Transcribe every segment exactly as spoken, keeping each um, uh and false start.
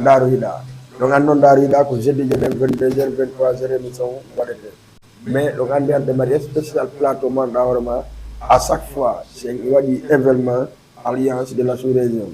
Daaru Hiɗa. Ɗon anndi noon Daaru Hiɗa ko jeudi jeɗen vingt-deux heures, vingt-trois heures émission waɗetee. Mais ɗon anndi hannde mari spécial plateau mo annduɗaa hoore ma, à chaque fois si en waɗi événement Alliance de la sous-région,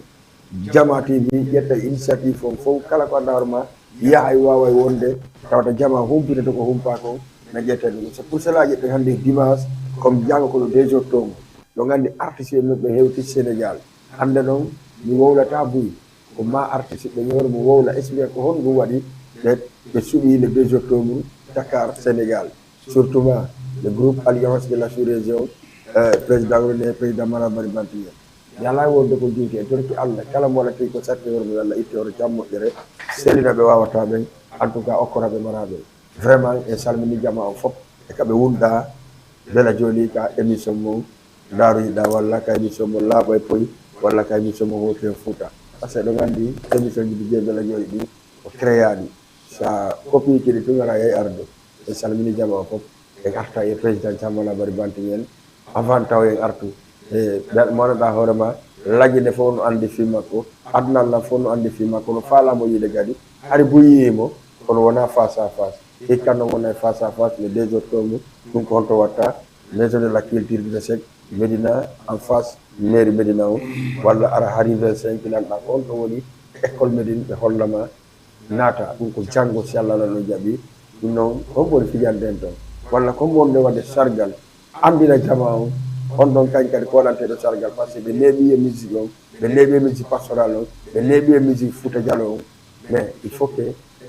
Jama T V ƴetta initiative on fof, kala ko annduɗaa hoore ma yahay waaway wonde, tawata jama humpitoto ko humpaa kon na ƴettee ɗum. C'est pour cela ƴetten hannde dimanche, comme janngo ko le deux octobre. Ɗon anndi artiste en men ɓe hewti Sénégal. Hannde noon mi wowlataa buy, ko ma artiste ɓe ñooro mo wowla expliqué ko honɗum waɗi ɓe, ɓe suɓi le deux octobre Dakar, Sénégal. Surtout ma le groupe Alliance de la sous-région, euh, président woni président Mara Bari Bantiye. Mi alaa wonde ko juuti e torki Allah, kala mo waɗati ko satti hoore mum, Allah itti hoore jam moƴƴere, sellina ɓe waawata ɓen, en tout cas okkora ɓe mara ɓen. Vraiment en salmini jama o fof e ka ɓe wonɗa, bela jooɗi ka émission mum Daaru Hiɗa walla ka émission mum Laaɓa e Poy walla ka émission mum Hooti e Fuuta. Parce que ɗon anndi émission ji ɗi jeyi bela jooɗi ɗi o créaɗi. Sa copier ɗi tun ara yey arde. En salmini jama o fof. En arta e président Thiam Mala Bari Bantiŋ en avant taw en artu. E ɓe mo annduɗaa hoore ma, Lagine fof no anndi fii makko, aduna lan fof no anndi fii makko, no faalaa mo yiide kadi. Hari buy yii mo, kono wonaa face à face. Hikka noon wona e face à face le deux octobre, ɗum ko honto watta Maison de la Culture de Sec, Médina, en face mairie Médina o, walla ara hari vingt-cinq, lanɗa ko honto woni école Médine, ɓe holla ma naata, ɗum ko janngo si Allah lan no jaɓi. Ɗum noon, hombo woni fijande en toon? Walla ko hombo wonde waɗde sargal, anndina jama on, on ɗon kañ kadi ko waɗanteeɗo sargal, par ce que ɓe neeɓi e musique on, ɓe neeɓi e musique pastoral on, ɓe neeɓi e musique Fuuta Jaloo on. Mais il faut que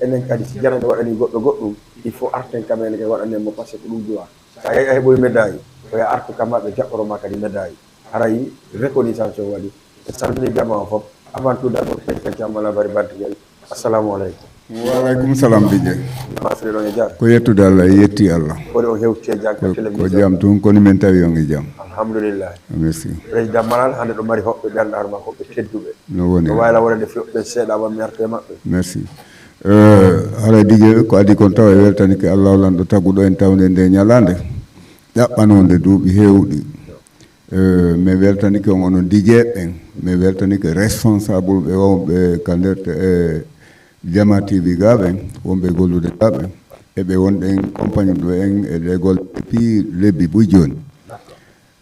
enen kadi, si janano waɗani goɗɗo goɗɗum, il faut arten kam enen kadi waɗanen mo, par ce que ko ɗum duwa. Sa yehi a heɓoyi médaille, ko ya artu kam maɓɓe jaɓɓoro ma kadi médaille. Haray reconnaissance o waɗi. En salmini jama o fof. Avant tout d'abord, président Thiam Mala Bari Bantiŋ en. Assalamu aleykum. Wa aleykum salam, Bije. Masre ɗon e jam. Ko yettude Allah, e yetti Allah. Koɗo on hewti e jam ko Ko, ko télévision. Jam tun, koni men tawi on e jam. Alhamdulillah. Merci. Président Malal, hannde ɗo mari hoɓɓe ɓe annduɗaa hoore ma, hoɓɓe tedduɓe. No woni. No wayla wonande fi hoɓɓe seeɗa, wa mi arta e maɓɓe. Merci. Eh, haray Bije, ko adi kon tawa e weltanike Allah lanɗo taguɗo en tawde nde ñalaande. Ɗaɓɓanonde duuɓi heewɗi. Eh, mi weltanike on onon D J ɓen. Mi weltanike responsable ɓe wonɓe ka nder te-, eh, Jama T V ga ɓen, wonɓe gollude ga ɓen. E ɓe wonɗen compagnie ɗo en e ɗe golle depuis lebbi buy jooni.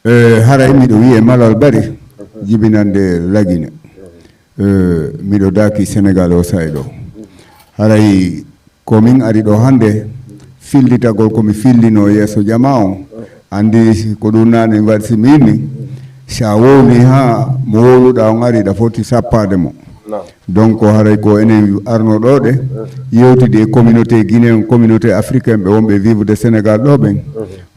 Eh, haray miɗo wi'e Malal Bari, jibinande Lagine. Eh, miɗo daaki Sénégal o sa'i ɗo. Haray ko min ari ɗo hannde, fillitagol ko mi fillino yeeso jama on. Anndi ko ɗum nani waɗi si mi inni, si a wowli haa mo wowluɗaa on ari, ɗa foti sappaade mo. Donc haray ko enen arno ɗo ɗe, yewtidi e communauté guinéen, communauté africain ɓe wonɓe vivre de Sénégal ɗo ɓen,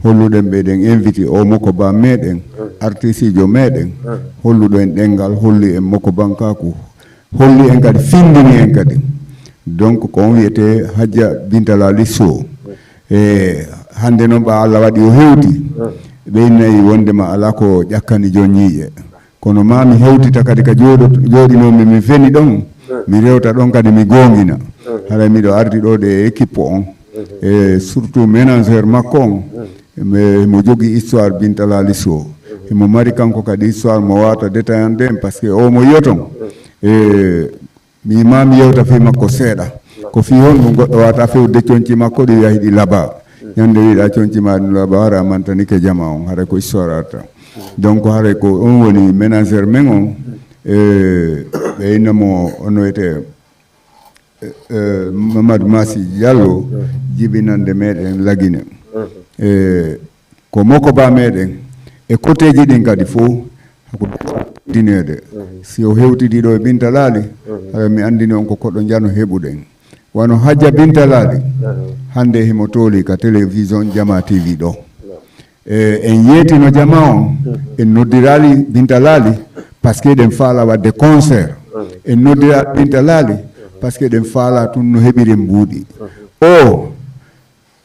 holluɗen ɓe ɗen invité o moko ba meɗen, artiste jo meɗen, holluɗo en ɗengal, holli en moko bankaku, holli en kadi, findini en kadi. Donc ko on wiyete Hajja Binta Lali Sow. E hannde noon ɓa Allah waɗi o hewti, ɓe innayi wondema alaa ko ƴakkani jon ñiiƴe. Kono ma mi hewtita kadi ka jooɗo-, jooɗinoomi, mi feni ɗon, mi rewta ɗon kadi mi goongina. Haray miɗo ardi ɗo ɗe équipe on, e surtout ménageur makko on, mi, mo jogii histoire Binta Lali Sow. Himo mari kanko kadi histoire mo wata détaillande en, parce que o mo yiyoton. E mi ma mi yewta fii makko seeɗa. Ko fii honɗum goɗɗo wata fewde conci makko ɗi yahi ɗi laba. Ñande wiɗa conci ma ɗum laba, hara mantanike jama on, hara ko histoire arta. Donc haray ko on woni ménageur men on, e ɓe inna mo on wiyete, e, e, Mamadou Massi Diallo, jibinande meɗen Lagine. E ko moko ba meɗen, e koteji ɗin kadi fof, hako dineede. Si o hewtidi ɗo e Binta Lali, hara mi andini on ko koɗo njano heɓuɗen. Wano Hajja Binta Lali, hannde himo tooli ka télévision Jama T V ɗo. E, en yeetino jama on, en noddirali Binta Lali, parce que ɗen faala wadde concert. En noddirali Binta Lali, parce que ɗen faala tun no heɓiren mbuuɗi. O,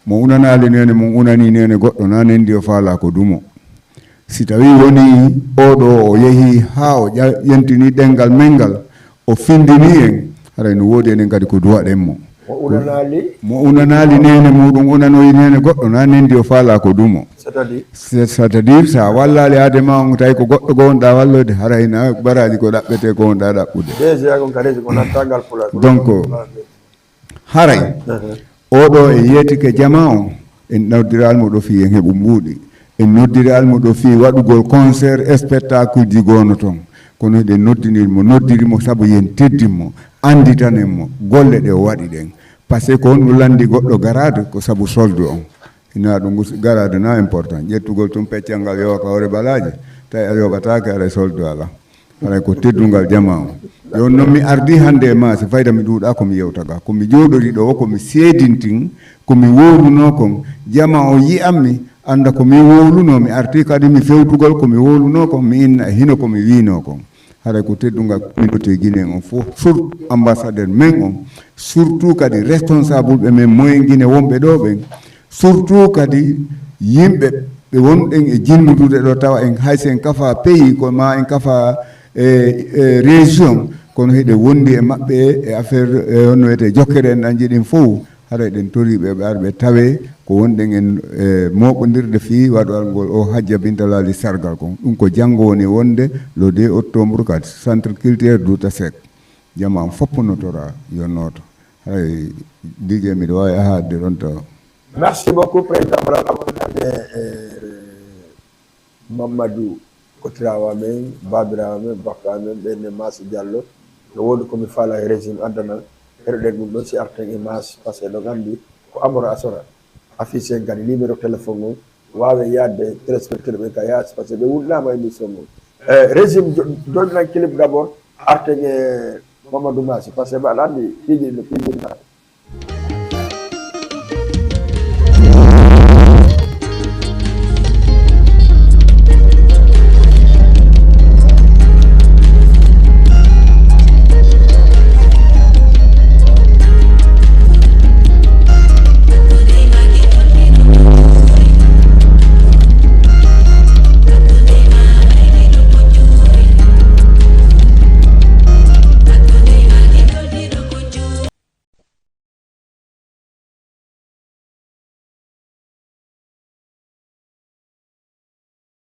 mo unanaali nene, mo unanii nene goɗɗo, na nendi o faala ko dumo. Si tawi woni oɗo o yehi haa o ƴa-, ƴentini ɗengal men ngal, o findini en, haray no woodi enen kadi ko duwaɗen mo. Mo unanaali. Mo unanaali neene muuɗum, unanoyi neene goɗɗo, na nendi o faalaa ko dumo. C'est-à-dire? C'est-à-dire, so a wallaali aade ma on, tawi ko goɗɗo goo wonɗaa walloyde, haray na baraaji ko ɗaɓɓetee ko wonɗaa ɗaɓɓude. D G a kon ka région, ko nattangal pulaar. Donc, haray, oɗo e yeetike jamaa on, en noddiraali mo ɗo fii en heɓu mbuuɗi. En noddiraali mo ɗo fii waɗugol concert, spectacle ji goono ton. Kono eɗen noddiniri mo, noddiri mo sabu yen teddin mo, annditanen mo golle ɗe o waɗi ɗen. Parce que ko honɗum lanndi goɗɗo garaade? Ko sabu soldu on. Ina ɗum gus-, garaade na important. Ƴettugol tun peccal ngal yowa ka hoore balaaje, tawi a yoɓataake, aray soldu alaa. Haray ko teddungal jamaa on. Jooni non mi ardii hannde e maa, si fayda mi ɗuuɗaa ko mi yewta ga. Ko mi jooɗori ɗo o, ko mi seedintin, ko mi wowlunoo kon. Jamaa on yi'an mi, annda ko mi wowlunoo, mi artii kadi mi fewtugol ko mi wowlunoo kon, mi inna e hino ko mi wiinoo kon. Haray ko teddungal communauté Guinée on fof, surtout ambassadeur men on, surtout kadi responsable ɓe men moyen Guinée wonɓe ɗo ɓen, surtout kadi yimɓe ɓe wonɗen e jinnudude ɗo, tawa en hay so en kafa pays, ko ma en kafa e, e région, kono hiɗen wondi e maɓɓe e affaire, e honno wiyetee, jokkere en ɗan jiɗin fof, haray eɗen torii ɓe, ɓe ara ɓe tawee ko wonɗen en, e mooɓondirde fii waɗuwal ngol o Hajja Binta Laali sargal kon. Ɗum ko janngo woni wonde le deux octobre ka centre culturel Douta Seck. Jamaa on fof no toraa yo nooto. Haray D J miɗo waawi ahaade ɗon tawa. Merci beaucoup, Président Malal Amadou Dane, eh, Mamadou, kotirawo amen, babirawo amen, bakka amen, ɓen ne Massi Diallo. No woodi ko mi faala e régime addana, heɗoɗen ɗum ɗon si arten e Massi, parce que ɗon anndi ko Amora Asora. Affiche en kadi numéro téléphone on, waawe yaadde téléspectateur ɓe ka yaasi, parce que ɓe wulnaama émission on. Eh, régime jo-, jolnan clip d'abord, arten e Mamadou Massi, parce que mbaɗa anndi piiji no piiji naata.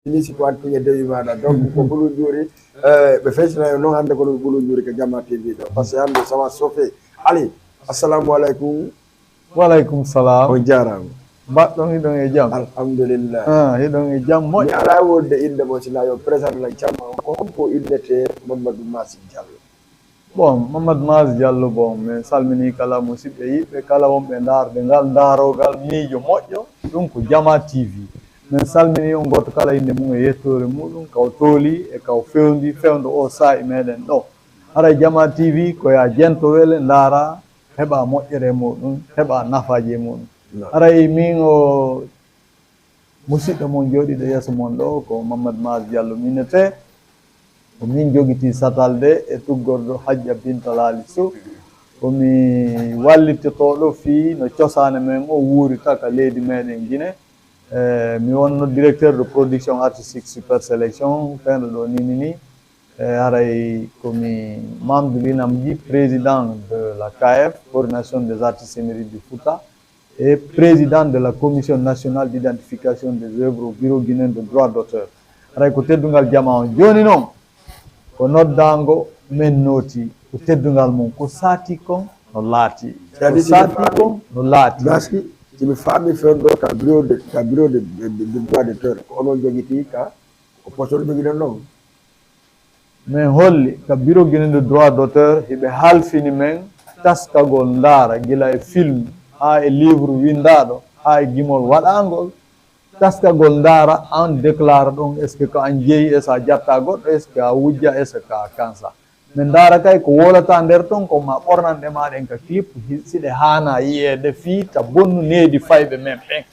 Ini si ko an piñe dewi maɗa. Donc, ko Bulu Njuri, eh, ɓe fesina yo noon hannde ko Bulu Njuri ko Jama T V ɗo. Parce que hannde ça va chauffer. Ali, assalamu aleykum. Wa aleykum salam. On jaaraama. Mbaɗɗon, hiɗon e jam? Alhamdulillah. Ah, hiɗon e jam moƴƴo. Mi alaa wonde innde mo, sina yo présente lan camma on. Ko hombo innetee Mamadou Massi Diallo? Bon, Mamadou Massi Diallo, bon, min salminii kala musidɓe yiɗɓe, kala wonɓe ndaarde ngal ndaaroogal miijo moƴƴo, ɗum ko Jama T V. Min salminii on gooto kala innde mum e yettoore muɗum, kaw tooli e kaw fewndi, fewndo o saa'i meɗen ɗo. Haray Jama T V ko yaa jento wele ndaara, heɓa moƴƴere e muɗum, heɓa nafaaji e muɗum. Naam. Haray min o Musidɗo mon jooɗiiɗo yeeso mon ɗo ko Mamadou Massi Diallo mi innetee. Ko min jogitii satalde e tuggordo Hajja Binta Laali Sow. Ko mi wallitotooɗo fii no cosaane men o wuurita ka leydi meɗen Guinée. Eh, mi wonno directeur de production artistique Super Sélection, fewndo ɗo ni, ni, ni. Eh, haray ko mi Mamadou Linam Ly, président de la C A F, Coordination des Artistes Émérites du Fouta, et président de la Commission nationale d'identification des œuvres au Bureau guinéen de droit d'auteur. Haray ko teddungal jamaa on. Jooni noon, ko noddaango men nooti, ko teddungal mum, ko saati kon no laati. Ko saati kon no laati. Parce que si mi faami fewndo ka bureau de, ka bureau de, de, de, de droit d'auteur, ko onon jogitii ka, ko poste on jogiɗon noon? Min holli ka Bureau guinéen de droit d'auteur, hiɓe halfini men taskagol ndaara, gila e film, haa e livre winndaaɗo, haa e gimol waɗaangol. Taskagol ndaara, an déclare ɗon, est-ce que ko an jeyi, est-ce que a jatta goɗɗo, est-ce que a wujja, est-ce que a kansa. Min ndaara kay ko wowlata nder ton, ko ma ɓornanɗe maa ɗen ka clip, hi-, si ɗe haana yi'eede fii ta bonnu needi fayɓe men ɓen.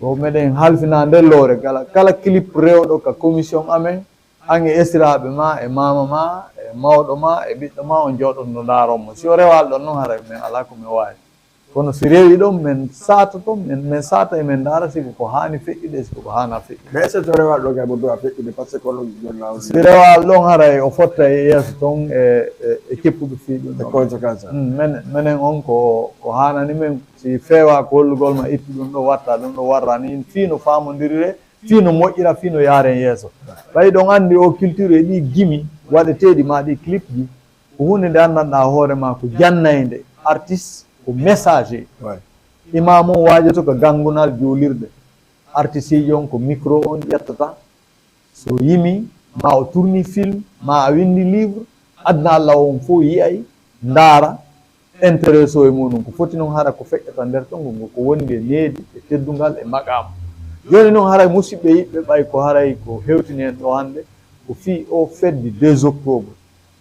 Ko meɗen halfina nde lowre kala, kala clip rewɗo ka commission amen, an e esiraaɓe ma, e maama ma, e mawɗo ma, e ɓiɗɗo ma, on jooɗoto ndaaron mo. Si o rewaali ɗon non, haray min alaa ko min waawi. Kono si rewi ɗon, men saatoto, men, men saata e men ndaara si ko ko haani feƴƴude, si ko ko haana feƴƴude. Mais est-ce que so rewal ɗon kay mo duwa feƴƴude, par ce que kono ɗon laawol? Si rewal ɗon haray o fotta e yeeso ton e, e, e keppuɓe fii ɗum ɗon. Conséquence. Mm, men, menen on ko, ko haanani men, si feewa ko hollugol ma itti ɗum ɗo, watta ɗum ɗo, warra ni, fii no faamondirire, fii no moƴƴira, fii no yaaren yeeso. Ɓay ɗon anndi o culture e ɗi gimi waɗeteeɗi ma ɗi clip ji, ko huunde nde anndanɗaa hoore ma ko jannaynde, artiste ko messager. Imaam on waajoto ko ganngunal juulirde, artiste on ko micro on ƴettata, so yimi ma o tourni film ma a winndi livre, aduna Allah on fof yi'ay, ndaara, intéresse o e muɗum. Ko foti noon hara ko feƴƴata nder ton ko ko wondi e needi e teddungal e maqaama. Jooni noon haray musidɓe yiɗɓe ɓay ko haray ko hewtini en ɗo hannde ko fii o fedde deux octobre.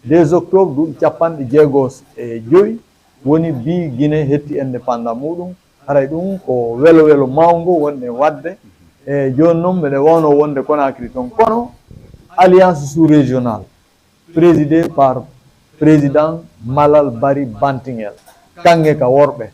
Deux octobre duuɓi capanɗe jeego e jowi woni bi Guinée hetti indépendant muɗum. Haray ɗum ko welo welo mawngo wonɗen waɗde. E jooni noon mbeɗe wawno wonde Conakry toon, kono alliance sous régionale présidée par président Malal Bari Bantingel, kaŋŋe ka worɓe.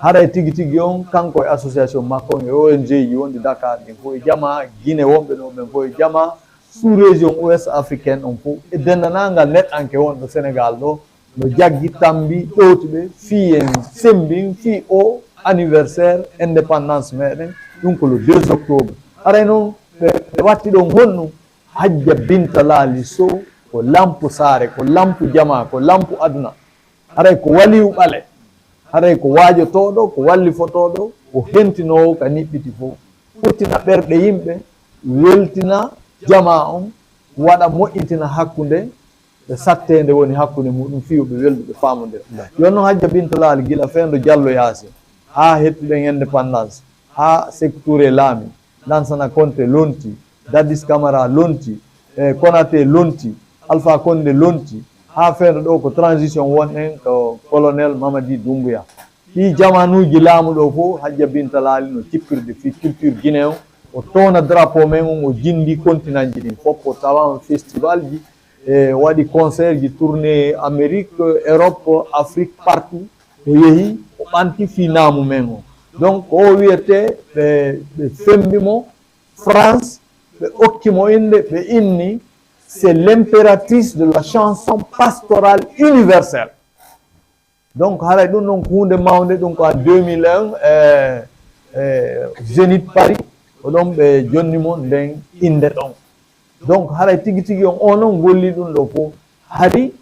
Haray tigi tigi on kanko e association makko on e O N G ji wonɗi Dakar ɗin fof e jamaa Guinée wonɓe ɗo ɓen fof e jamaa sous région ouest africaine on fof e denndaangal neɗɗanke wonɗo Sénégal ɗo, no jaggi tambi ɗowtuɓe fii en semmbin fii o anniversaire indépendance meɗen, ɗum ko le deux octobre. Haray noon ɓe ɓe watti ɗon honɗum? Hajja Binta Laali Sow ko lampu saare, ko lampu jamaa, ko lampu aduna. Haray ko waliyu ɓale, haray ko waajotooɗo, ko wallifotooɗo, ko hentinoowo ka niɓɓiti fof. Ɓuttina ɓerɗe yimɓe, weltina jamaa on, waɗa moƴƴitina hakkunde ɓe satteende woni hakkunde muɗum fii yo ɓe weldu ɓe faamondira. Jooni noon Hajja Binta Laali gila fendo Jallo Yaasin haa hettuɗen indépendance, haa Sékou Touré laami, Lansana Conté lonti, Dadis Camara lonti, e Konaté lonti, Alpha Condé lonti, haa fendo ɗo ko transition wonɗen ko colonel Mamadi Doumbouya. Ɗii jamaanuuji laamu ɗoo fof, Hajja Binta Laali no cippirde fii culture Guinée on, o towna drapeau men on, o jinndi continentji ɗin fof, o tawaama festivalji, e waɗi concertji, tournée Amérique, Europe, Afrique, partout, o yehi, o ɓanti fii naamu men on. Donc, ko o wiyetee, ɓe ɓe femmbi mo France, ɓe okki mo innde, ɓe inni, c'est l'impératrice de la chanson pastorale universelle. Donc haray ɗum ɗon ko huunde mawnde, ɗum ko en deux mille un e e Zénith Paris, ko ɗon ɓe jonni mo nden innde ɗon. Donc haray tigi tigi on, o noon golli ɗum ɗo fof, hari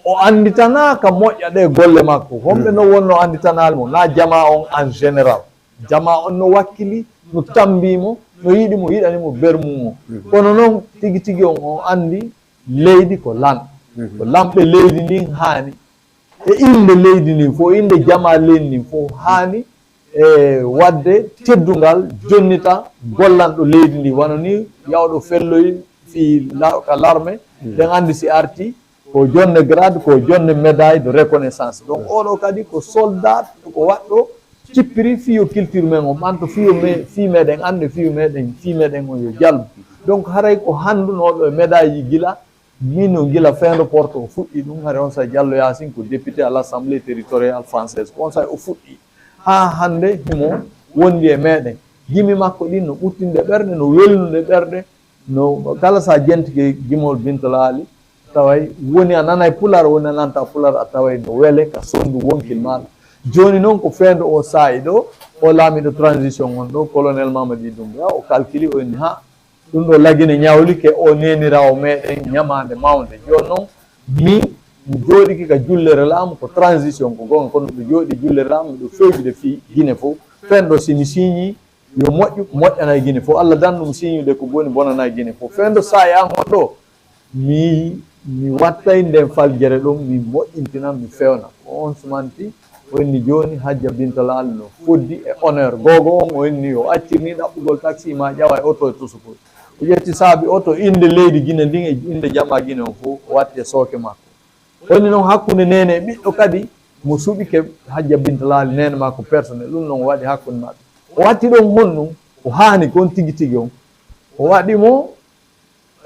o annditanaa ka moƴƴa ɗee golle makko. Homɓe noon wonnoo annditanaali mo, naa jamaa on en général. Jamaa on no wakkili, no tammbii mo, no yiɗi mo, yiɗani mo bermum o. Kono noon tigi tigi on, on anndi leydi ko lan, ko lamɓe leydi ndin haani, e innde leydi ndin fof, innde jamaa leydi ndin fof haani e waɗde teddungal, jonnita gollanɗo leydi ndin, wano ni yawɗo felloyi fii la- ka l'armée, ɗen anndi si arti ko jonne grade, ko jonne médaille de reconnaissance. Donc oɗo kadi ko soldat, ko waɗɗo cippiri fii yo culture men on ɓanto, fii yo me fii meɗen annde, fii yo meɗen fii meɗen on yo jalbu. Donc haray ko hanndunooɗo e médaille ji gila, min o gila fin de porte o fuɗɗi ɗum, haray on say Jallo Yaasin ko député à l'Assemblée territoriale française, ko on say o fuɗɗi haa hannde himo wondi e meɗen. Gimi makko ɗin no ɓuttinde ɓerɗe, no welnude ɓerɗe, no kala sa jentike gimol Binta Laali, taway woni a nanay pular, woni a nanta pular, a taway no wele ka sondu wonkil maɗa. Jooni noon ko fendo o saa'i ɗo, o laamiɗo transition on ɗo, colonel Mamadi Doumbouya, o calculi, o inni ha ɗum ɗo Lagine ñawlike o neeniraawo meɗen ñamaande mawnde. Jooni noon min mi jooɗiki ka jullere laamu, ko transition ko gonga, kono miɗo jooɗi jullere laamu, miɗo fewjude fii Gine fof. Fendo si mi siñi yo moƴƴu, moƴƴanay Gine fof. Allah dandu mi siñude ko boni, bonanay Gine fof. Fendo saa'i an on ɗo, mi mi wattay nden faljere ɗum, mi moƴƴintina, mi fewna. Ko on sumanti o inni jooni Hajja Binta Laali no foddi e honneur. Googo on o inni o accirni ɗaɓɓugol taxi ma ƴawa e oto e tosugol. O ƴetti saabi oto, innde leydi Gine ndin e innde jamaa Gine on fof o watti e sooke makko. Woni noon hakkunde neene e ɓiɗɗo kadi mo suɓike Hajja Binta Laali, neene makko personnel, ɗum noon o waɗi hakkunde maɓɓe. O watti ɗon honɗum ko haani kon tigi tigi on. O waɗi mo,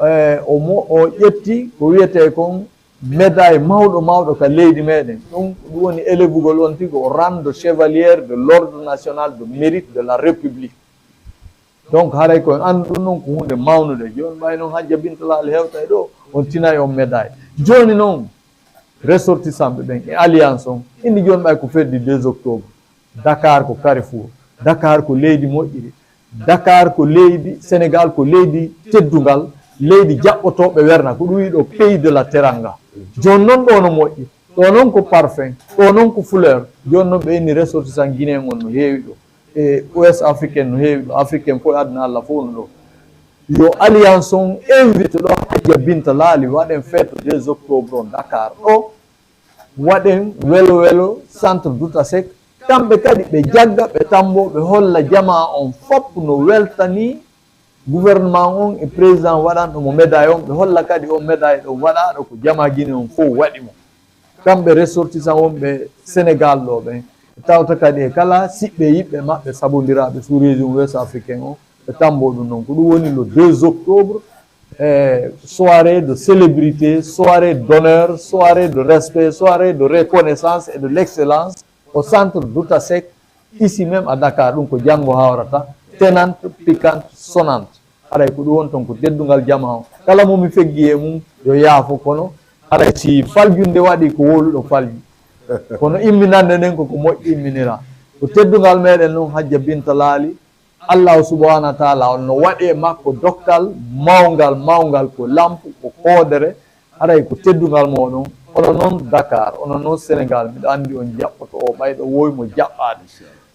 e, o mo, o ƴetti ko wiyetee kon médaille mawɗo mawɗo ka leydi meɗen. Ɗum ɗum woni élevugol on tigi o rang de chevalier de l'ordre national de mérite de la république. Donc haray ko en anndu ɗum noon ko hunde mawnude. Jooni ɓay noon Hajja Binta Laali hewta e ɗo, on tina e on médaille. Jooni noon ressortissant ɓe ɓen e alliance on, indi jooni ɓay ko fedde deux octobre. Dakar ko carrefour. Dakar ko leydi moƴƴiri. Dakar ko leydi, Sénégal ko leydi teddungal, leydi jaɓɓotooɓe werna, ko ɗum wiɗo pays de la teranga. Jooni noon ɗo no moƴƴi, ɗo noon ko parfum, ɗo noon ko fleur. Jooni noon ɓe inni ressortissant guinéen on no heewi ɗo. E Ouest africain no heewi ɗo, africain fof e aduna Allah fof no ɗo. Yo alliance on invite ɗo Hajja Binta Laali, waɗen fête deux octobre on Dakar ɗo. Waɗen welo welo centre Douta Seck. Kamɓe kadi ɓe jagga, ɓe tambo, ɓe holla jamaa on fop no weltani gouvernement on e président waɗanɗo mo médaille on. Ɓe holla kadi on médaille ɗon waɗaaɗo ko jamaa Guinée on fof waɗi mo. Kamɓe ressortissant wonɓe Sénégal ɗo ɓen. Ɓe tawta kadi e kala siɓɓe yiɓɓe maɓɓe sabondiraaɓe sous région ouest africain on. Ɓe tambo ɗum noon. Ko ɗum woni le deux octobre, eh, soirée de célébrité, soirée d'honneur, soirée de respect, soirée de reconnaissance et de l'excellence au centre Douta Seck, ici même à Dakar. Ɗum ko janngo hawrata, tenante, piquante, sonnante. Haray ko ɗum woni toon ko teddungal jamaa on. Kala mo mi feggi e mum, yo yaafo, kono haray si faljunde waɗi, ko wowluɗo falji. Kono imminande nden ko ko moƴƴi imminira. Ko teddungal meɗen noon, Hajja Binta Laali, Allahu subhanahu wa taala on no waɗi e makko dokkal mawngal, mawngal ko lampu, ko koodere, haray ko teddungal mooɗon. Onon noon Dakar, onon noon Sénégal, miɗo anndi on jaɓɓoto o ɓayɗo woowi mo jaɓɓaade.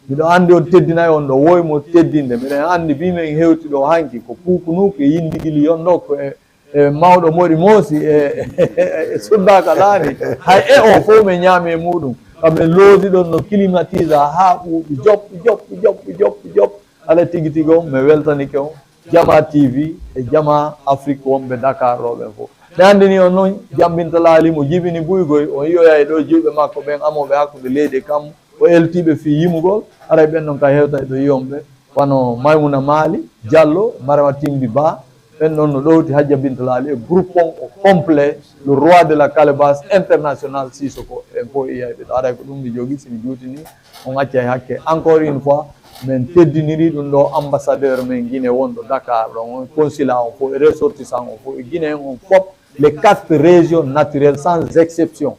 Miɗo anndi on teddinay on ɗo woowi mo teddinde. Miɗen anndi bi men hewti ɗo hanki ko puukunuuku e yindigili yonndo ko e, e mawɗo moɗi moosi e, e suddaaka laani. Hay e o fof men ñaami e muɗum. Kam men loodi ɗon no climatisa haa ɓuuɓi joppu, joppu, joppu, joppu, joppu. Ala tigi tigi on, mi weltanike on. Jama T V e Jama Afrique wonɓe Dakar ɗo ɓen fof. Mi anndini on noon, Jam Binta Laali mo jibini buygoy, on yi'oyay ɗo jiwɓe makko ɓen amooɓe hakkunde leydi e kammu, o eltiiɓe fii yimugol, haray ɓen ɗon kay hewtay ɗo yi'on ɓe, wano Maymuna Maali, Jallo, Marema Timbi Ba, ɓen ɗon no ɗowti Hajja Binta Laali e groupe on au complet, le roi de la calebasse international Sissoko, ɓen fof yi'ay ɓe ɗo, haray ko ɗum mi jogii, si mi juutinii, on accay hakke. Encore une fois, men teddiniri ɗum ɗo ambassadeur men Guinée wonɗo Dakar ɗon, on consulat on fof, e ressortissant on fof, e Guinéen on fof, les quatre régions naturelles sans exception.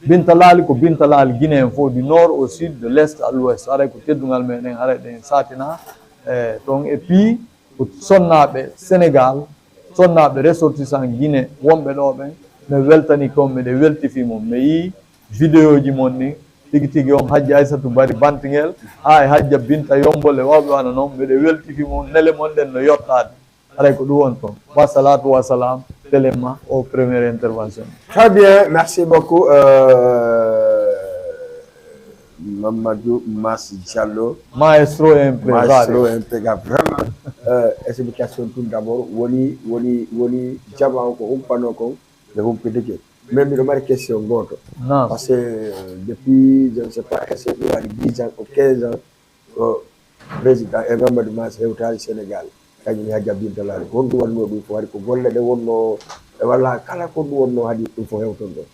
Binta Laali ko Binta Laali Guinéen fof, du nord au sud, de l'est à l'ouest. Haray ko teddungal meɗen, haray ɗen satina, eh, ɗon. Et puis, ko sonnaaɓe Sénégal, sonnaaɓe ressortissant Guinée wonɓe ɗo ɓen, mi weltani kon, miɗe weltifi mon. Mi yii vidéoji mon ɗin, tigi tigi on Hajja Aysatu Bari Bantingel, haa e Hajja Binta Yombol e wawɓe wano noon, miɗe weltifi mon, nele mon ɗen no yottaade. Haray ko ɗum woni toon. Wa salatu wa salam, télé ma o première intervention. Très bien, merci beaucoup, euh, Mamadou Mas Diallo. Maestro et impeccable. Maestro et impeccable. Vraiment, euh, explication tout d'abord, woni, woni, woni jama o ko humpano kon, ɓe humpitike. Mais miɗo mari question gooto. Naam. Parce que, euh, depuis, je ne sais pas, est-ce que waɗi dix ans ou quinze ans, ko président e Mamadou Mas hewtaali Sénégal, kañum e Hajja Binta Laali. Ko honɗum wonnoo ɗum fof? Hari ko golle ɗe wonnoo, e walla kala ko ɗum wonnoo, hari ɗum fof hewton ɗon?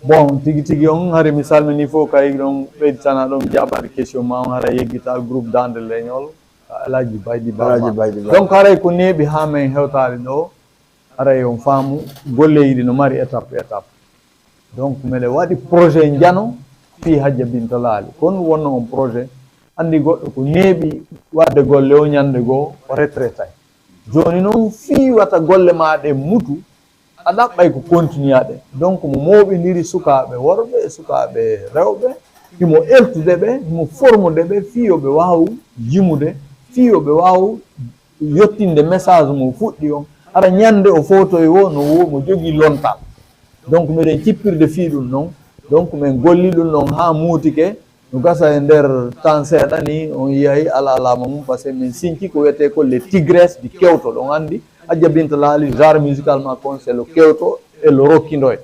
Bon, tigi tigi on, hari mi salmini fof, kay ɗon ɓeyditana ɗon jaabaade question ma on, hara yeggita groupe Daande Leñol, Alhaji Baydi Ba. Alhaji Baydi Ba. Donc, haray ko neeɓi haa men hewtaali ɗo, haray on faamu, golleeji ɗi no mari étape, étape. Donc, miɗen waɗi projet njano fii Hajja Binta Laali. Kono wonno on projet, anndi goɗɗo ko neeɓi waɗde golle o ñannde goo, o retraitay. Jooni noon, fii wata golle maa ɗe mutu, a ɗaɓɓay ko continuer ɗe. Donc, mo mooɓindiri sukaaɓe worɓe e sukaaɓe rewɓe, himo eltude ɓe, himo formude ɓe, fii yo ɓe waaw yimude, fii yo ɓe waaw yottinde message mo fuɗɗi on. Hara ñannde o fowtoy wo no wo mo jogii lontal. Donc, miɗen cippirde fii ɗum noon. Donc, min golli ɗum noon haa muutike. No gasa e nder temps seeɗa ni, on yiyay ala alaama mum, parce que min sinci ko wiyetee ko les tigresses du kewto. Ɗon anndi, Hajja Binta Laali, genre musical makko on, c'est le kewto et le rokkindoy.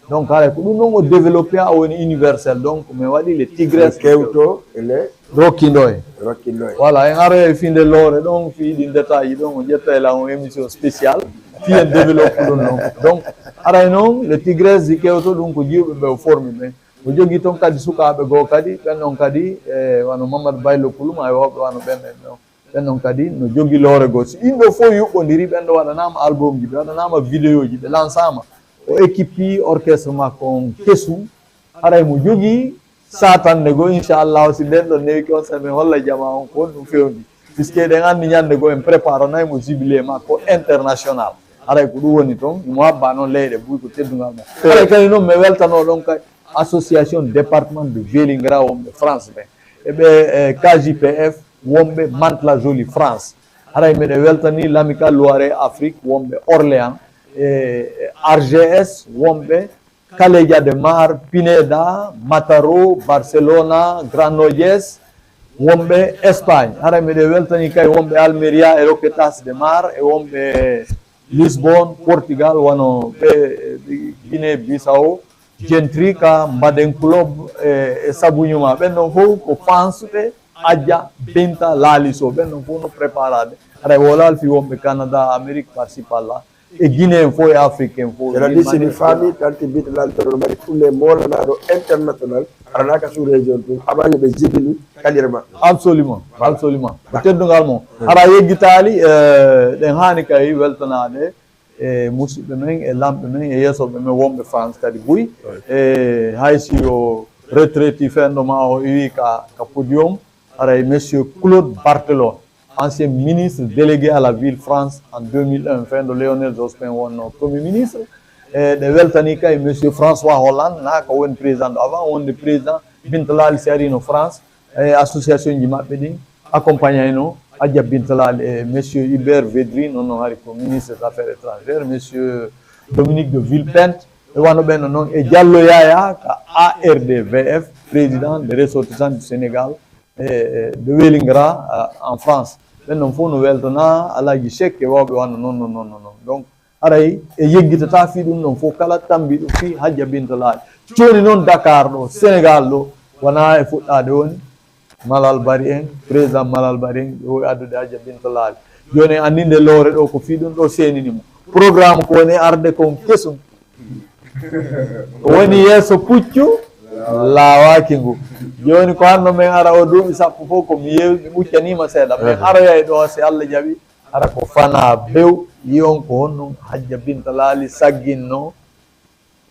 Donc, haray ko ɗum noon o développé, a woni universel. Donc, min waɗi les tigresses du kewto et le rokkindoy. Rokkindoy. Voilà, en aroya e fii nde loore ɗon, fii ɗin détail ji ɗon, o ƴettay lan on émission spéciale. Fiyen développe ɗum noon. Donc, aray noon, le Tigresse di kewto ɗum ko jiwɓe ɓe o formi ɓen. O jogii toon kadi sukaaɓe goo kadi, ɓen ɗon kadi, e wano Mamadou Baylo Koulouma e woɓɓe wano ɓen ɓen ɗon. Ɓen ɗon kadi no jogii loore goo. Si ɗin ɗo fof yuɓɓondiri, ɓen ɗo waɗanaama album ji, ɓe waɗanaama vidéo ji, ɓe lansaama. O équipe orchestre makko on kesu. Haray mo jogii satande goo, inchallahu, si nden ɗon newiki on, sa min holla jama on ko honɗum fewndi. Puisque eɗen anndi ñande goo en préparanay mo jubilé makko international. Haray ko ɗum woni toon, imo habba noon leyɗe buy ko teddungal mo. Haray kadi noon mi weltanoo ɗon kay association département de Vélingara wonɓe France ɓen. E ɓe, e K J P F wonɓe Mantes-la-Jolie France. Haray miɗen weltani l'Amicale Loiret Afrique wonɓe Orléans, e R G S wonɓe Calella de Mar, Pineda, Mataró, Barcelona, Granollers, wonɓe Espagne. Haray miɗen weltani kay wonɓe Almeria e Roquetas de Mar, e wonɓe Lisbonne, Portugal, wano ɓe, ɓe Guinée Bissau, Gentrika, Mbaden Club, e, e Sabuñuma. Ɓen ɗon fof ko fansuɓe Ajja Binta Laali Sow. Ɓen ɗon fof no préparade. Haray wolaal fi wonɓe Canada, Amérique, par ci, par là. E Guinée en fof, e Afrique en fof. Cela dit, si mi faami, tante Binta Laali Sow no mbaɗi fulle moolanaɗo international, aranaaka sous région tun, aɓaani ɓe jibini kalire maɓɓe. Absolument, absolument. Ko teddungal mo. Hara yeggitaali, eh, ɗen haani kay weltanaade e musidɓe men, e lamɓe men, e yeesoɓe men wonɓe France kadi buy. E hay si o retraité fenɗo ma o iwi ka, ka podium, haray monsieur Claude Barthelon, ancien ministre délégué à la ville France en deux mille un, fenɗo Lionel Jospin wonno premier ministre. E ɗe weltani kay monsieur François Hollande, na ko woni président ɗo avant wonde président Binta Laali si arino France, e association ji maɓɓe ɗin accompagnayno Adja Binta Laali e monsieur Hubert Védrine, non, non, hari ko ministre des Affaires étrangères, monsieur Dominique de Villepinte, e wano ɓen non, e Diallo Yaya ka A R D V F, président des ressortissants du Sénégal, e, e de Vélingara, euh, en France. Ɓen non fof no weltana Alhaji Cheikh e wawɓe wano non, non, non, non, non. Donc, haray e yeggitata fii ɗum ɗon fof kala tambi ɗum fii Hajja Binta Laali. Jooni noon Dakar ɗo, Sénégal ɗo, wona e fuɗɗaade woni Malal Bari en, président Malal Bari en, ɓe wowi addude Hajja Binta Laali. Jooni en anndi nde loore ɗo ko fii ɗum ɗo seenini mo. Programme ko woni arde kon kesum. Ko woni yeeso puccu laawaaki ngu. Jooni ko hanno men ara o duuɓi sappo fof ko mi yeewi, mi ɓuccaniima seeɗa. Men aroyay ɗo si Allah jaɓi. Hara ko fanaa bew, yi on ko honɗum Hajja Binta Laali sagginno,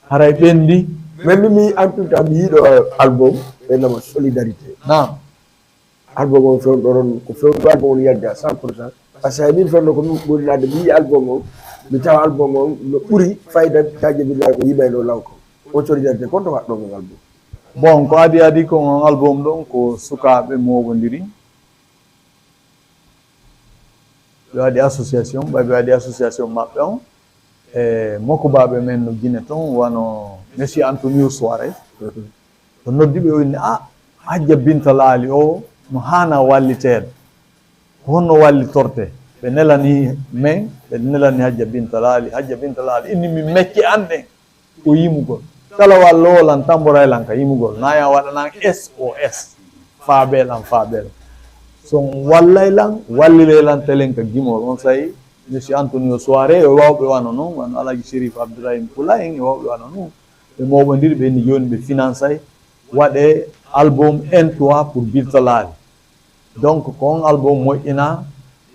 haray ɓenndi. Mais mimi, en tout cas, mi yiɗo, euh, album, ɓe nama solidarité. Naam. Album on fewndo ɗon, ko fewndo album on yalde à cent pour cent. Parce que min fewndo ko min ɓuri laade, mi yi album on, mi tawa album on no ɓuri fayda, Hajja Binta Laali ko yiɓay ɗo law ko. On solidarité, kon to waɗɗo on album? Bon, ko adi adi ko on album ɗon, ko sukaaɓe mooɓondiri. Ɓe waɗi association, ɓay ɓe waɗi association maɓɓe on. E mokobaaɓe men no Gine ton, wano Monsieur Antonio Soares. O noddi ɓe, o inni, "Ah, Hajja Binta Laali o no haana walliteede. Ko honno wallitorte?" Ɓe nelani men, ɓe nelani Hajja Binta Laali. Hajja Binta Laali inni, "Min mecce an ɗen ko yimugol. Kala wallowo lan, tamboray lan ka yimugol. Na ya waɗanan S O S. Faabee lan, faabee lan. So on wallay lan, wallilay lan telen ka gimol." On say, Monsieur Antonio Soare, e wawɓe wano non, wano Alaji Chérif Abdourahim Poula en, e wawɓe wano non. Ɓe mooɓondiri, ɓe ni jooni ɓe finansay, waɗe album Un toit pour Binta Laali. Donc, ko on album moƴƴina,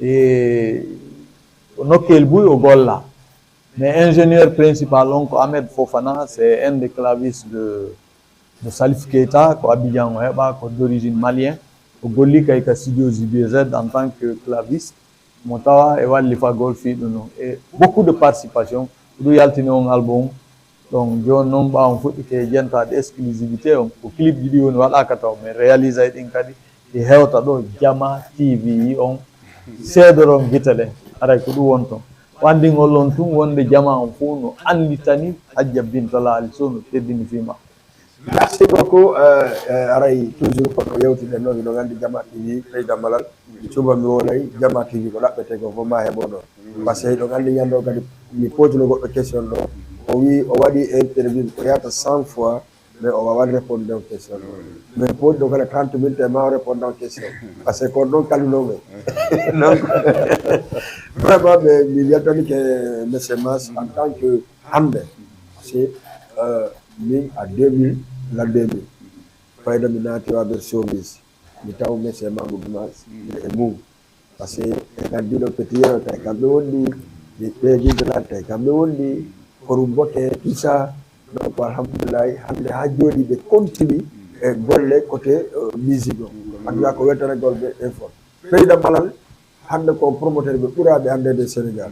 e ko nokkel buy o golla. Mais ingénieur principal on ko Ahmed Fofana, c'est un des clavistes de, de Salif Keita, ko Abidjan o heɓa, ko d'origine malien. O golli kay ka studio J B Z en tant que claviste. Mo tawa e wallifagol fii ɗum ɗon. E beaucoup de participation, ko ɗum yaltini on album. Donc, jooni noon, ɓaawo on fuɗɗike e jentaade exclusivité on, ko clip ji ɗi woni waɗaaka taw, mais réalisé ɗin kadi, ɗi hewta ɗo Jama T V yi on, seedoron gite ɗen, aray ko ɗum woni toon. Wanndingol on tun wonde jama on fof no annditani Hajja Binta Laali Sow, no teddini fii ma. Merci beaucoup. Euh, euh, aray toujours kono yewtiden noon, hiɗon anndi Jama T V, Président Malal, suba mi wonay Jama T V ko ɗaɓɓete ko fof ma heɓo ɗon. Parce que hiɗon anndi ñande o kadi mi pootino goɗɗo question ɗo. O wi o waɗi interview ko yahata cent fois Mais o wawan répondre aux questions. Mais pour donc les trente minutes ma o répondre aux questions. Parce que ko ɗon kalluno men. Donc vraiment mais mi weltanike monsieur Mass en tant que hande. Parce que euh, min à deux mille, l'an deux mille, fayda mi naati waɓe service. Mi taw monsieur Mamoudou Mass e mum. Parce que e nganndi ɗo petit yero tawi kamɓe wonni, ɓe ɓe Guintalal tawi kamɓe wonni, korum boke tout ça. Donc alhamdulillahi hannde haa jooɗi ɓe continue e golle côté musique o. Annduɗa ko weltanagol ɓe effort. Fayda Malal hannde ko promoteur ɓe ɓuraaɓe anndeede e Sénégal.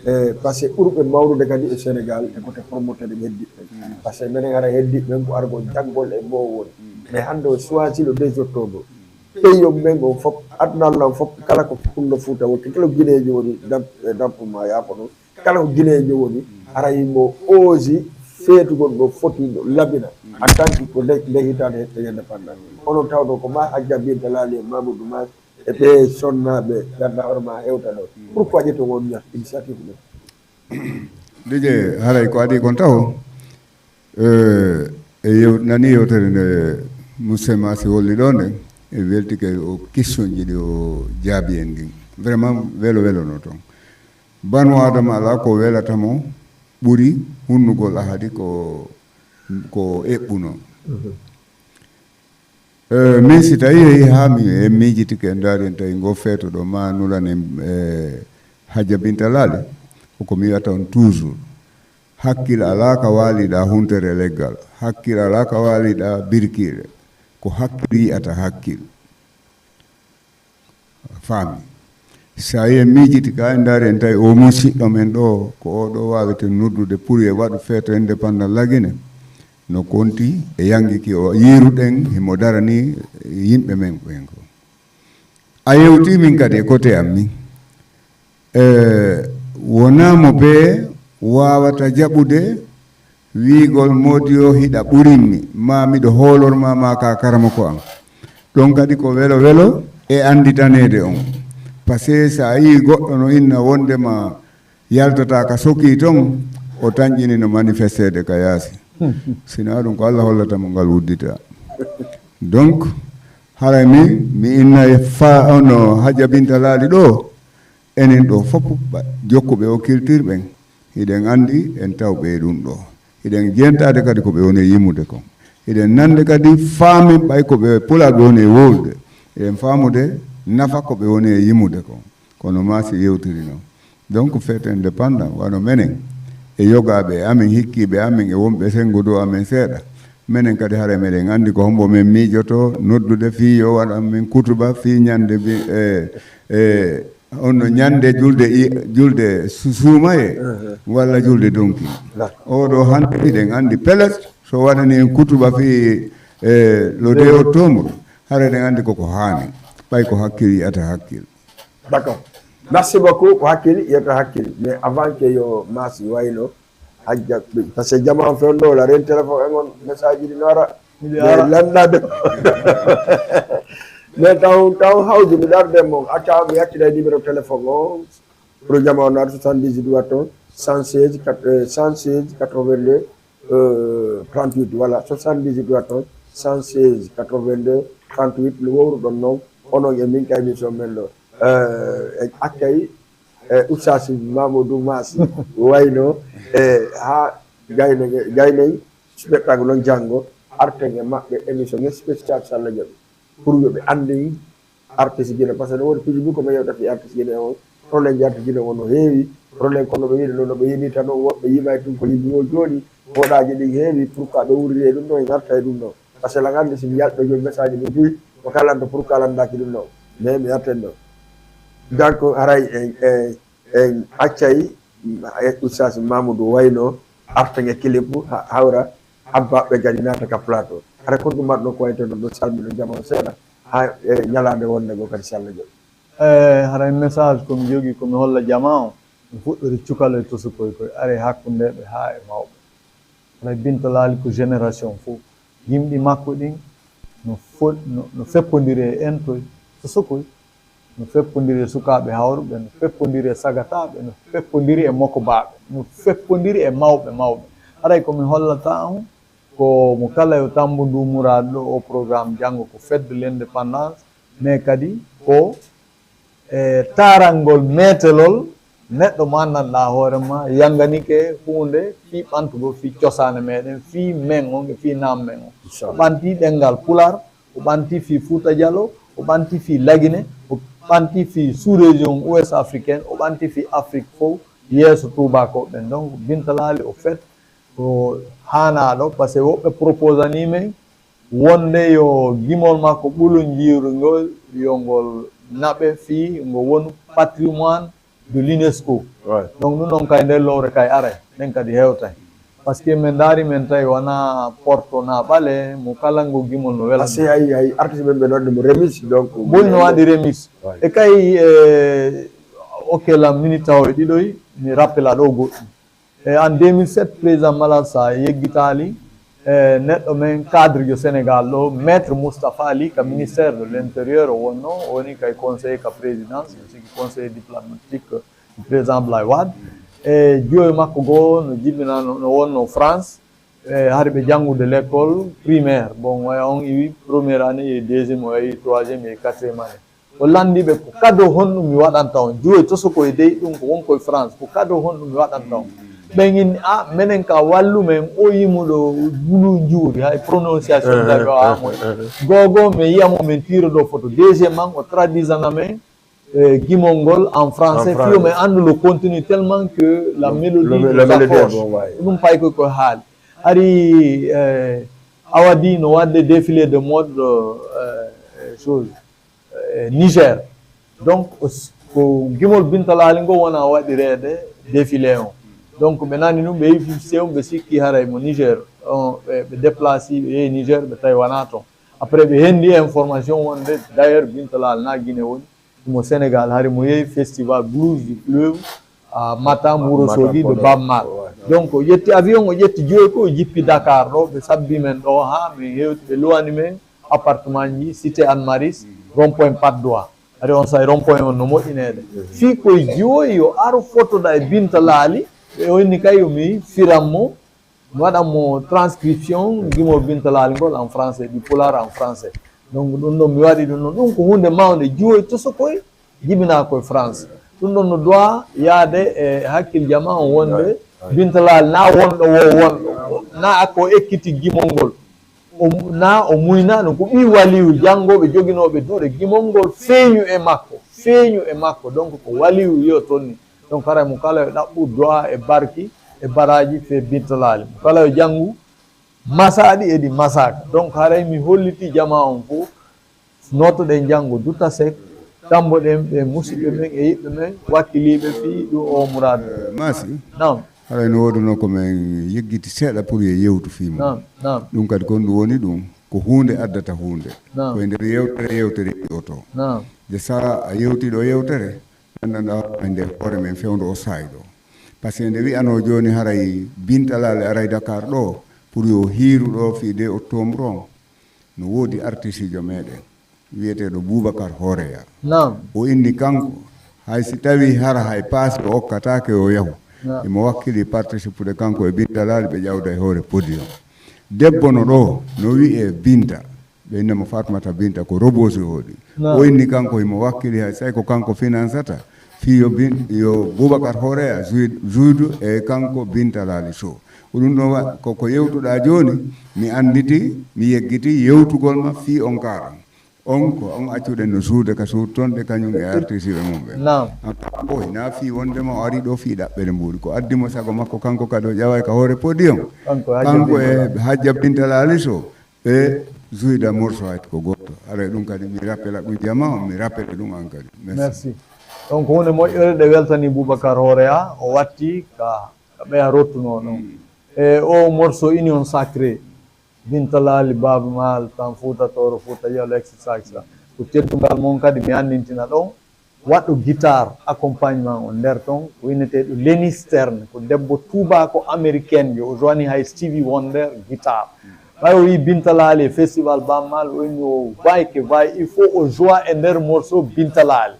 E parce que ɓurɓe mawnude kadi e Sénégal e côté promoteur ɓe heddiɓe ɓen. Parce que menen hara heddiɓe ɓen ko argol janngol e mowol. Mais hannde o choisi le deux octobre. Pays o men o fof, aduna Allah o fof, kala ko Fullo Fuuta woni, kala ko Guineejo woni, dam- e dampo ma yaafo noon, kala ko Guineejo woni, hara yimɓe o oosi feetugol ɗo foti ɗo labina. En tant que ko nde nde hitaande hedde indépendance. Onon tawɗo ko ma Hajja Binta Laali e Mamoudou Mass e ɓe sonnaaɓe ganduɗa hoore ma hewta ɗo. Pourquoi ƴetton on initiative ɗo? Dije haray ko adi kon taw. Eh, e yew nani yewtere nde Moussa Massi holli ɗo nde, e weltike o question ji ɗi o jaabi en ɗin. Vraiment welo welo no toon. Banu Adama ala ko welata mo ɓuri hunnugol ahadi ko ko eɓɓuno. Eh, min si tawi yehi haa mi en miijitike en ndaari en tawi ngo feeto ɗo ma nulan en eh, Hajja Binta Laali, ko ko mi wiyata on toujours. Hakkil alaa ka waaliɗa huntere leggal, hakkil alaa ka waaliɗa birkiire, ko hakkil yiyata hakkil. Faami. So a yii en miijiti ka en ndaari en tawi o musiɗɗo men ɗo ko o ɗo waaweten noddude pour e waɗu feeto indépendant lagine no konti e yangiki o yiiruɗen himo darani yimɓe men ɓen ko a yewti min kadi e kote am min e wonaa mo bee waawata jaɓude wiigol moodi o hiɗa ɓurimmi ma miɗo hoolorma ma ka karamoko am ɗon kadi ko welo welo e annditaneede on. Parce que so a yii goɗɗo no inna wondema yaltata ka soki ton o tanƴini no manifesteede ka yaasi. Sina ɗum ko allah hollata mo ngal uddita. Donc haray min mi inna e fa ono hajabinta laali ɗo enen ɗo fof jokkuɓe o culture ɓen hiɗen anndi en tawɓe e ɗum ɗo. Hiɗen jentaade kadi ko ɓe woni e yimude kon. Hiɗen nande kadi faamen ɓay ko ɓe pulaaɓe woni e wowlude. Hiɗen faamude nafa ko ɓe woni e yimude kon. Kono maa si yewtiri noon. Donc feet indépendant wano menen e yogaaɓe e amen hikkiiɓe amen e wonɓe senngo dow amen seeɗa. Menen kadi hara meɗen anndi ko hombo men miijoto noddude fii yo waɗan min kutuba fii ñande bi e e honno ñande julde i- julde su- suumaye walla julde donki. Oɗo hannde hiɗen anndi peles so waɗani en kutuba fii e le deux octobre hara eɗen anndi koko haani ɓay ko hakkil yiyata hakkil. D'accord. Merci beaucoup. Ko hakkil yetta hakkil. Mais avant que yo masi wayno hajja parce que jama on fewndo la ren téléphone en on message ɗi nora. Mais lannade. Mais taw taw hawdi mi darde mon acca mi yattida numéro téléphone on. Pour jama on ar soixante-dix droit on cent seize quatre- euh, cent seize quatre-vingt-deux euh, trente-huit voilà soixante-dix droit on cent seize quatre-vingt-deux trente-huit no wowruɗon noon onon e min ka émission men ɗo. Eh, en accay e Oustaz Mamadou Massi wayno e ha gayne gaynay spectacle on janngo arten e maɓɓe émission nge spécial so Allah jaɓi pour yoɓe anndin artiste Guinée parce que no woni piiji ɗum ko mi yewta fi artiste Guinée on problème ji artiste Guinée on no heewi problème kono ɓe wiide noon no ɓe yimita noon woɓɓe yima e ɗum ko yimmi o jooni woɗaji ɗin heewi pourquoi ɓe wuuriri e ɗum ɗo e garta e ɗum ɗo parce que la ngandi si mi yalɗo jooni message ɗum duy ko kalanta pour kalandaki ɗum ɗo mais mi arten ɗo donc haray en en en accay e oustaz mamoudou wayno arten e clip hawra abbaɓe kadi naata ka plateau hara kon ɗum mbaɗno ko wayte ɗon ɗo salmino jama o seeɗa ha e ñalande wonde goo kadi si allah jaɓi e haray message komi jogui komi holla jama o mi fuɗɗori cukaloy tosukoy koye are hakkundeɓe ha e mawɓe haray binta laali ko génération fo yimɓi makko ɗin no fo no feppodiri e entoy tosukoy no feppodiri e sukaɓe hawruɓe no feppodiri e sagataɓe no feppodiri e mokobaaɓe no feppodiri e mawɓe mawɓe haray komi hollata on Ko mo kala yo tambo ndu muraado ɗo o programme janngo ko fête de l'indépendance, mais kadi ko e taarangol metelol neɗɗo mo anndanɗaa hoore ma yanganike huunde fii ɓantugol fii cosaane meɗen, fii men on e fii naam men on. O ɓanti ɗenngal Pulaar, o ɓanti fii Fuuta Jalo, o ɓanti fii Lagine, o ɓanti fii sous-région ouest africaine, o ɓanti fii Afrique fof, yeeso tuubakooɓe ɓen. Donc, Binta Laali o fête ko haanaaɗo, parce que woɓɓe proposanii men wonde yo gimol makko ɓulunjiiru ngol, yo ngol naɓe fii ngo wonu patrimoine de l'UNESCO. Ouais. Donc, ɗum ɗon kay nder lowre kay aray, ɗen kadi hewtay. Parce que min ndaari min tawi wonaa Porto naa Ɓale, mo kala ngo gimol no wela. Parce que hay, hay artiste ɓen ɓe noon mo remix, donc. Boni no waɗi remix. Ouais. E kay, eh, ok, la minute tawo e ɗiɗoy, mi rappela ɗo goɗɗum. E en deux mille sept, président Malal Sall yeggitaali, eh, neɗɗo men cadre jo Sénégal ɗo, Maître Moustapha Ly, ka ministère de l'Intérieur o wonno, o woni kay conseiller ka présidence, o sigi conseiller diplomatique du président Abdoulaye Wade. E jiwoye makko goo no jibinano, no wonno France, e hari ɓe janngude l'école primaire. Bon, waya on iwi première année, e deuxième, o yahi troisième, e quatrième année. O lanndi ɓe, "Ko kado honɗum mi waɗanta on?" Jiwoye tosokoye dey, ɗum ko wonkoye France. "Ko kado honɗum mi waɗanta on?" Ɓen inni, "A, menen ka wallu men o yimuɗo bulu njuuri, hay prononciation tawi o amoy. Gogo, mi yiya mo, min tiiro ɗo photo. Deuxième man, o traduisana men, eh, gimol ngol en français. En français. Fiyo men anndu le contenu tellement que la mélodie nous accroche." Bon, ouais. Ɗum pay ko, ko haali. Hari, eh, Awadi no waɗde défilé de mode, eh, chose. Eh, Niger. Donc, o s-, ko gimol Binta Laali ngo wona waɗireede défilé on. Donc, ɓe nani ɗum, ɓe yehi fii sew, ɓe sikki haray mo Niger. On, ɓe, ɓe déplacé, ɓe yehi Niger, ɓe tawi wona toon. Après, ɓe hendi information wonde, d'ailleurs, Binta Laali na Guinée woni, mo Sénégal, hari mo yehi festival Blues du Fleuve, à Matam, Wuro Sogi, ɓe Baaba Maal. Ouais. Donc, o ƴetti avion, o ƴetti jiwoye ko, o jippi Dakar ɗo, ɓe sabbi men ɗo, haa min hewti, ɓe luwani men appartement ji, Cité Anne Maris, rond-point Patte d'Oie. Hari on say rond-point on no moƴƴineede. Fii koye jiwoye yo aro fotoda e Binta Laali, ɓe o inni kay yo mi firan mo, mi waɗan mo transcription gimol Binta Laali ngol en français, ɗi Pulaar en français. Donc, ɗum ɗon mi waɗi ɗum ɗon. Ɗum ko huunde mawnde, jiwoye tosokoye jibinaa koye France. Ɗum ɗon no doit yaade e hakkil jama on wonde Binta Laali na wonɗo wo wonɗo, na ko ekkiti gimol ngol. O, na o muynaano, ko ɓii waliyu janngooɓe joginooɓe duɗe gimol ngol feeñu e makko, feeñu e makko. Donc, ko waliyu yo tonni. Donc, haray mo kala yo ɗaɓɓu du'a e barki e baraaji fee Binta Laali. Mo kala yo janngu masaaɗi e ɗi masaaka. Donc, haray mi holliti jamaa on fof, nootoɗen janngo Duta Seck, tamboɗen ɓe musidɓe men e yiɓɓe men wakkiliiɓe fii ɗum o muraadu. Eh, Maasi. Naam. Haray no woodunoo ko men yeggiti seeɗa pour yo yewtu fii mum. Naam, naam. Ɗum kadi kon ɗum woni ɗum, ko huunde addata huunde. Naam. Ko e nder yewtere, yewtere yi'oto. Naam. Nde sara a yewti ɗo yewtere, nganndanɗaa e nde hoore men fewndo o saa'i ɗo. Par ce que nde wi'anoo jooni haray Binta Laali aray Dakar ɗo, pour yo hiiru ɗo fii deux octobre on, no woodi artisiijo meɗen, wi'eteeɗo Boubacar Horeya. Naam. O inni kanko, hay si tawii hara hay paasi o okkataake o yahu. Naam. Imo wakkili participude kanko e Binta Laali ɓe ƴawda e hoore podium. Debbo no ɗo, no wi'ee Binta. Ɓe inna mo Fatmata Binta, ko Robosi hoɗi. Naam. O inni kanko himo wakkili hay, say ko kanko finansata. Fii yo Bin-, yo Boubacar Horeya juid-, juidu e kanko Binta Laali Sow. Ko ɗum ɗon wa-, ko, ko yewtuɗaa jooni, mi annditi, mi yeggiti yewtugol ma fii on kaaran. On ko on accuɗen no suude ka suudu ton ɗe kañum e artisiiɓe mum ɓe. Naam. An kanko hina fii wonde ma o ari ɗo fii ɗaɓɓere mbuuɗi. Ko addi mo sago makko kanko kadi o ƴaway ka hoore podium. Kanko Hajja Binta Laali Sow. E Zuyda morso hay ko gooto. Haray ɗum kadi mi rappela ɗum jama on, mi rappela ɗum an kadi. Merci. Merci. Donc, huunde moƴƴere ɗe weltani Boubacar Horeya, o watti ka, ka ɓeya rottunoo ɗon. Mm. E o morso Union Sacrée, Binta Laali, Baaba Maal, Tan Fuuta Tooro, Fuuta Jaloo, et cetera, et cetera. Ko teddungal mon kadi mi anndintina ɗon. Waɗɗo guitare accompagnement on nder ton, ko inneteeɗo Lenny Stern, ko debbo tuubaako américaine, yo o joini hay Stevie Wonder guitare. Ɓay o yi Binta Laali e festival Baaba Maal, o inni o vaille que vaille, il faut o joua e nder morceau Binta Laali.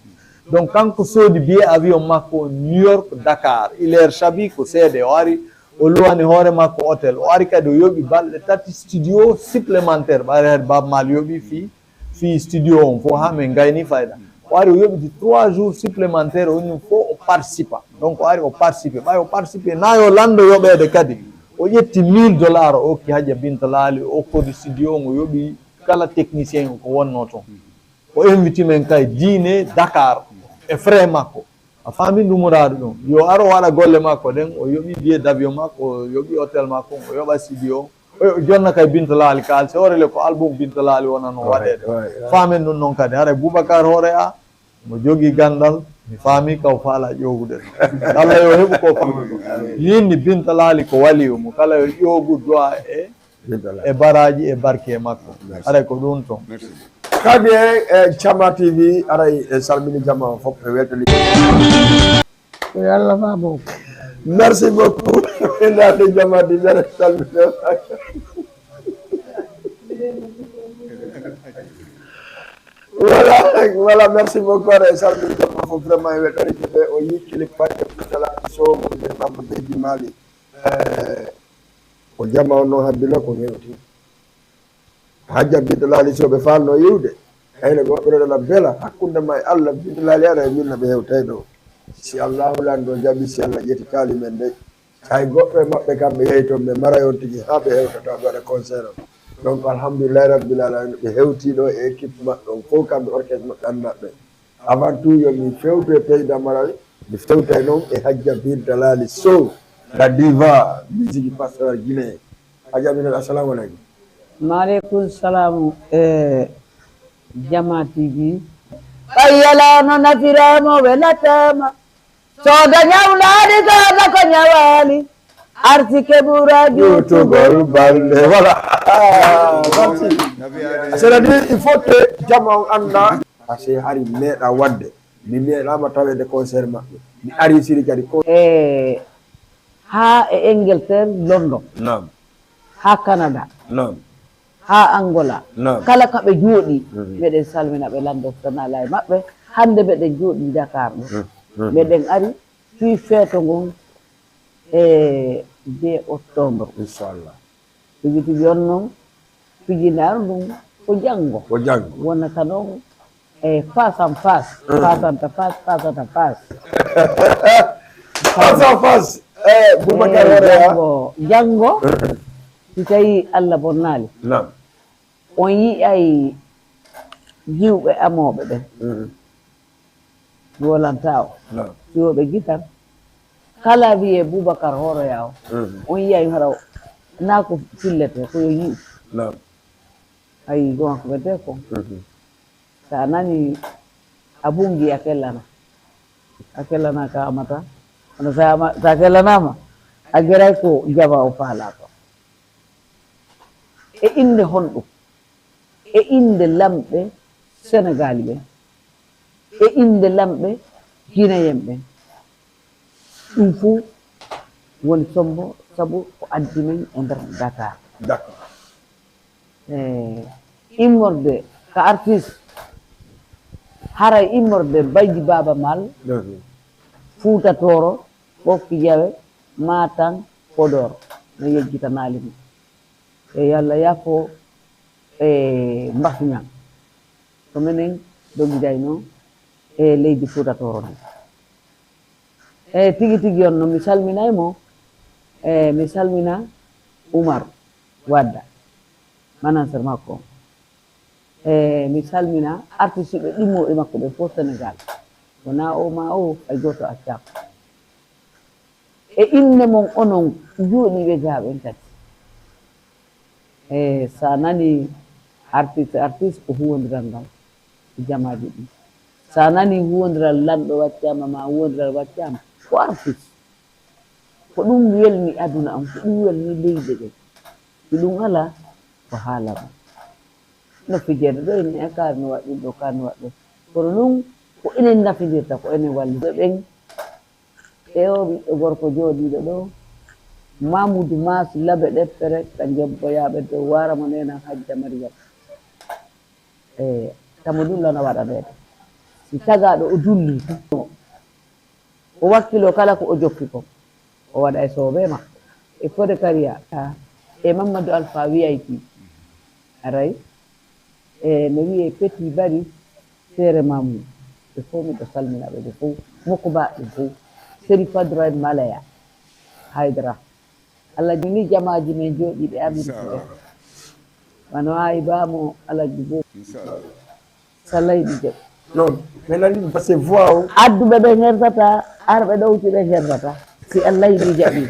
Donc, kanko soodi billet avion makko New York, Dakar. Il Air Chabi ko seede, o ari, O luwani hoore makko hôtel. O ari kadi o yoɓi balɗe tati studio supplémentaire. Ɓayre hade Baaba Maal yoɓi fii, fii studio on fof haa min ngayni fayda. O ari o yoɓiti trois jours supplémentaire, o ñum fof o participa. Donc o ari o participe. Ɓay o participe, na yo lanndo yoɓeede kadi. O ƴetti mille dollars o okki Hajja Binta Laali, o okkori studio on, o yoɓi kala technicien ko wonnoo toon. O inviti men kay diine Dakar e frais makko. A faami ɗum muraaɗo ɗum. Yo aro waɗa golle makko ɗen, o yoɓi billet d'avion makko, o yoɓi hôtel makko, o yoɓa studio. O yo-, jonna kay Binta Laali kaalisi, hoore le ko album Binta Laali wonano waɗeede. Ouais, ouais. Faamen ɗum noon kadi. Haray Boubacar Hoore a, mo jogii ganndal, mi faami ka o faala ƴoogude. Allah yo heɓu ko faami ko. Yinni Binta Laali ko waliyu mo, kala yo ƴoogu du'a e, Binta Laali. E baraaji e barke e makko. Merci. Haray ko ɗum toon. Merci. Kadi e, e Jama T V, aray e salmini jama o fof e weltani. Ko yo Allah faabo. Merci beaucoup. Nande Jama T V, aray salmini. Voilà, voilà, merci beaucoup. Aray salmini jama o fof vraiment e weltani ɓe o yi clip batte Binta Laali so mo Bamba Beydi Mali. Eh, o jama on noon habbila ko hewti. Hajja Binta Laali so ɓe faalno yiwde, hayno goɗɗo ɗo na bela hakkunde ma e Allah, Binta Laali ara e min na ɓe hewtay ɗo. Si Allahu lanndo jaɓi, si Allah ƴetti kaali men dey, hay goɗɗo e maɓɓe kam ɓe yahi toon, ɓe maray on tigi haa ɓe hewta toon, ɓe waɗa concert on. Donc, alhamdulillahi rabbil alamina, ɓe hewti ɗo e équipe maɓɓe on fof, kamɓe orchestre maɓɓe anndaɓe. Avant tout, yo mi fewtu e président Marawi, mi fewta e noon e Hajja Binta Laali Sow, la diva musique pastorale guinéen. Hajja Binta, assalamu aleykum. Maaleykum salam, e Jama T V. Ɓay yalano nafirama welataama. Sooda ñawlaali, sooda ko ñawaali. Arsike ɓura juutugol balɗe. Voilà. Ah, merci. C'est-à-dire, il faut que jama on annda. Parce que hari meeɗa wadde. Mi meeɗaama taweede concert maɓɓe. Mi ari siri kadi ko. E, haa e Angleterre, London. Naam. Haa Canada. Naam. Haa Angola. Naam. Kala ka ɓe jooɗii, mhm, meɗen salmina ɓe, lanndo so tawaa alaa e maɓɓe. Hannde meɗen jooɗii Dakar ɗo. Mhm. Mhm. Meɗen ari fii feeto ngon e deux octobre. Inchallah. Tigi tigi on noon, fijinaaru ndun ko janngo. Ko janngo. Wonata noon e face en face, mhm, face ante face, face ante face. Face en face. Eh, Boubacar, eh, Hoore, ah. Janngo, janngo, mhm, si tawii Allah bonnaali, naam, on yi'ay jiwɓe amooɓe ɓen. Mhm. Mi wolantaa o. Naam. Jiwooɓe gitar. Kala wiyee Boubacar Hoore Yaawo. Mhm. On yi'ay hara o. Naa ko filletee, ko yo yi'u. Naam. Ayi, gonga ko ɓe dee ko. Mhm. Sa nani a bungi a kellana. A kellana ka amata. Kono sa ama-, sa kellanama, a geray ko jaba o faala ko. E innde honɗum? E innde lamɓe Senegaali ɓen. E innde lamɓe Gineyen ɓen. Ɗum fuu woni sombo sabu ko addi men e nder Dakar. D'accord. E immorde ka artiste, haray immorde Baydi Baaba Maal, mhm, Fuuta Tooro, Ɓokki Jawe, Matam, Podor, no yejjitanaali mo. E yo Allah yaafo e Mbasñang. Ko menen dogidayno e leydi Fuuta Tooro ndi. E tigi tigi on no mi salminay mo. E mi salmina Umar Wadda, manager makko on. E mi salmina artiste ɓe ɗimmoɓe makko ɓe fof Senegal. Wona o ma o, hay gooto accaama. E inne mon onon jooɗiiɓe gaa ɓen kadi. E, so a nanii artiste, artiste ko huwondiral ngal e jamaaji ɗi. So a nanii huwondiral lanɗo waccaama maa huwondiral waccaama, ko artiste. Ko ɗum welni aduna on, ko ɗum welni leyɗe ɗen. Si ɗum alaa, ko haala ma. No fijeede ɗo, ene e kaari no waɗi ɗo, kaari no waɗi ɗo. Kono noon, ko enen nafindirta, ko enen wallita ɓen. E o ɓiɗɗo gorko jooɗiiɗo ɗo, Mamoudou Mass Labe Ɗeppere, ka Njobboyaaɓe dow Waara mo neenan Hajja Mariyam. E tamo ɗum lana waɗaneede. Si tagaaɗo o dullii tan, o wakkiloo kala ko o jokki kon, o waɗa e soobee makko. e Fodekaria, e Mamadou Alpha V I P, aray, e no wiyee Petit Bari, Seere Mamou, ɓe fof miɗo salmina ɓe, ɓe fof, Mokko Ba, ɓe fof, Seri Fadra, Malaya Haydara. Allah jini jamaaji men jooɗiiɓe Amerik ɓe. Wano Ayi Ba mo Alaji Bo. Salay ɗi jaɓi. Non, mais nani ɗum, parce que voix o. Adduɓe ɓe hersata, arɓe ɗowti ɓe hersata. Si Allah yiɗi jaɓi.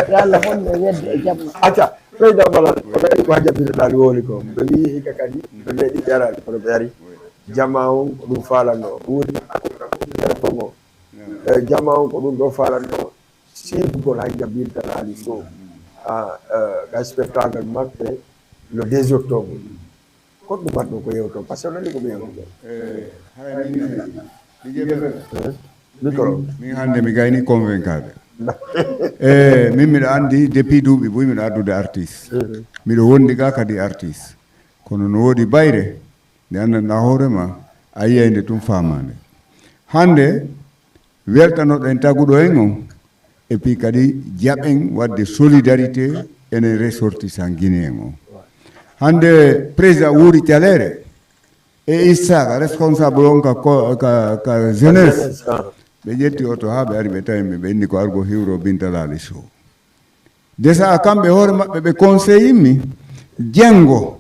Yo Allah hollu e wedde e jamma. Acca, président Malal, ko ɓe ari ko ha jaɓɓirɗa ɗum woni ko. Ɓe wiyi hikka kadi, ɓe meeɗi ɓe araade, kono ɓe ari. Jama on ko ɗum faalanno. Woni ko ngo. Eh, jama on ko ɗum ɗo faalanno. Sirbugol Hajja Binta Laali Sow. Ah, eh, ka spectacle maɓɓe le deux octobre. Ko ɗum waɗɗo ko yewto, parce que nani ko ɓe yewto. Eh, haray min, mi jeeɓe. Eh, micro. Min, min hannde mi gayni convaincade. Eh, min miɗo anndi depuis duuɓi buy miɗo addude artiste. Mhm. Miɗo wondi ga kadi artiste. Kono no woodi bayre, nde anndanɗaa hoore ma, a yiyay nde tun faamaa nde. Hannde, weltanoɗen taguɗo en on, et puis kadi jaɓen waɗde solidarité enen ressortissant guinéen on. Hannde président wuuri caleere e Issaka, responsable on ka ko-, ka, ka jeunesse. Jeunesse, ah. Ɓe ƴetti oto haa ɓe ari ɓe tawi mi, ɓe inni ko argo hiwro Binta Laali Sow. Desa kamɓe hoore maɓɓe ɓe conseillé mi, Jenngo,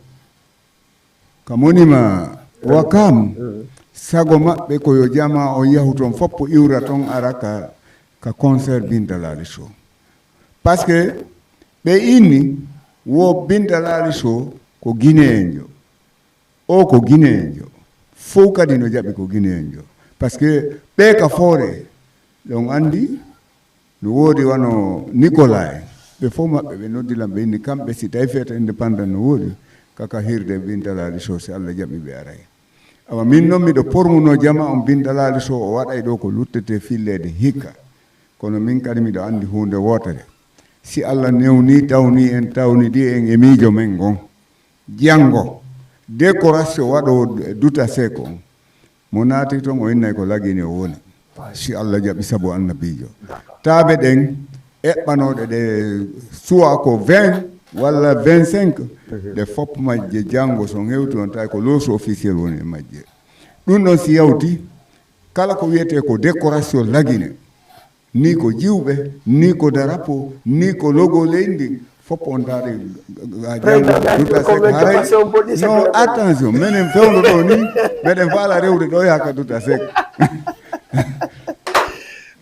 ka monima Wakam, sago maɓɓe ko yo jama on yahu ton foppo iwra ton ara ka, ka concert Binta Laali Sow. Parce que ɓe inni wo Binta Laali Sow ko guinéenjo. O ko guinéenjo. Fow kadi no jaɓi ko guinéenjo. Parce que ɓe ka foore, ɗon anndi, no woodi wano Nicolas en. Ɓe fow maɓɓe ɓe noddi lan, ɓe inni kamɓe, si tawi feeta indépendant no woodi, kaka hirde Binta Laali Sow, si Allah jaɓi ɓe aray. Awa min non miɗo pormuno jama on Binta Laali Sow, o waɗay ɗo ko luttete filleede hikka. Kono min kadi miɗo anndi huunde wootere. Si Allah newni, tawni en, tawnidi en e miijo men ngon. Janngo, décoration waɗo Duta Seck on, mo naati ton o innay ko Lagine o woni. Si Allah jaɓi sabu annabiijo. Taabe ɗen eɓɓanooɗe ɗe soit ko vingt walla vingt-cinq, ɗe fop majje janngo so hewti on tawi ko loge officielle woni e majje. Ɗum ɗon si yawti, kala ko wiyetee ko décoration Lagine, ni ko jiwɓe, ni ko darapo, ni ko logo leydi ndi, fof on ndaari ga janngo Duta Seck haray. Non, attention, menen fewndo ɗo ni, meɗen faala rewde ɗo yaha ka Duta Seck.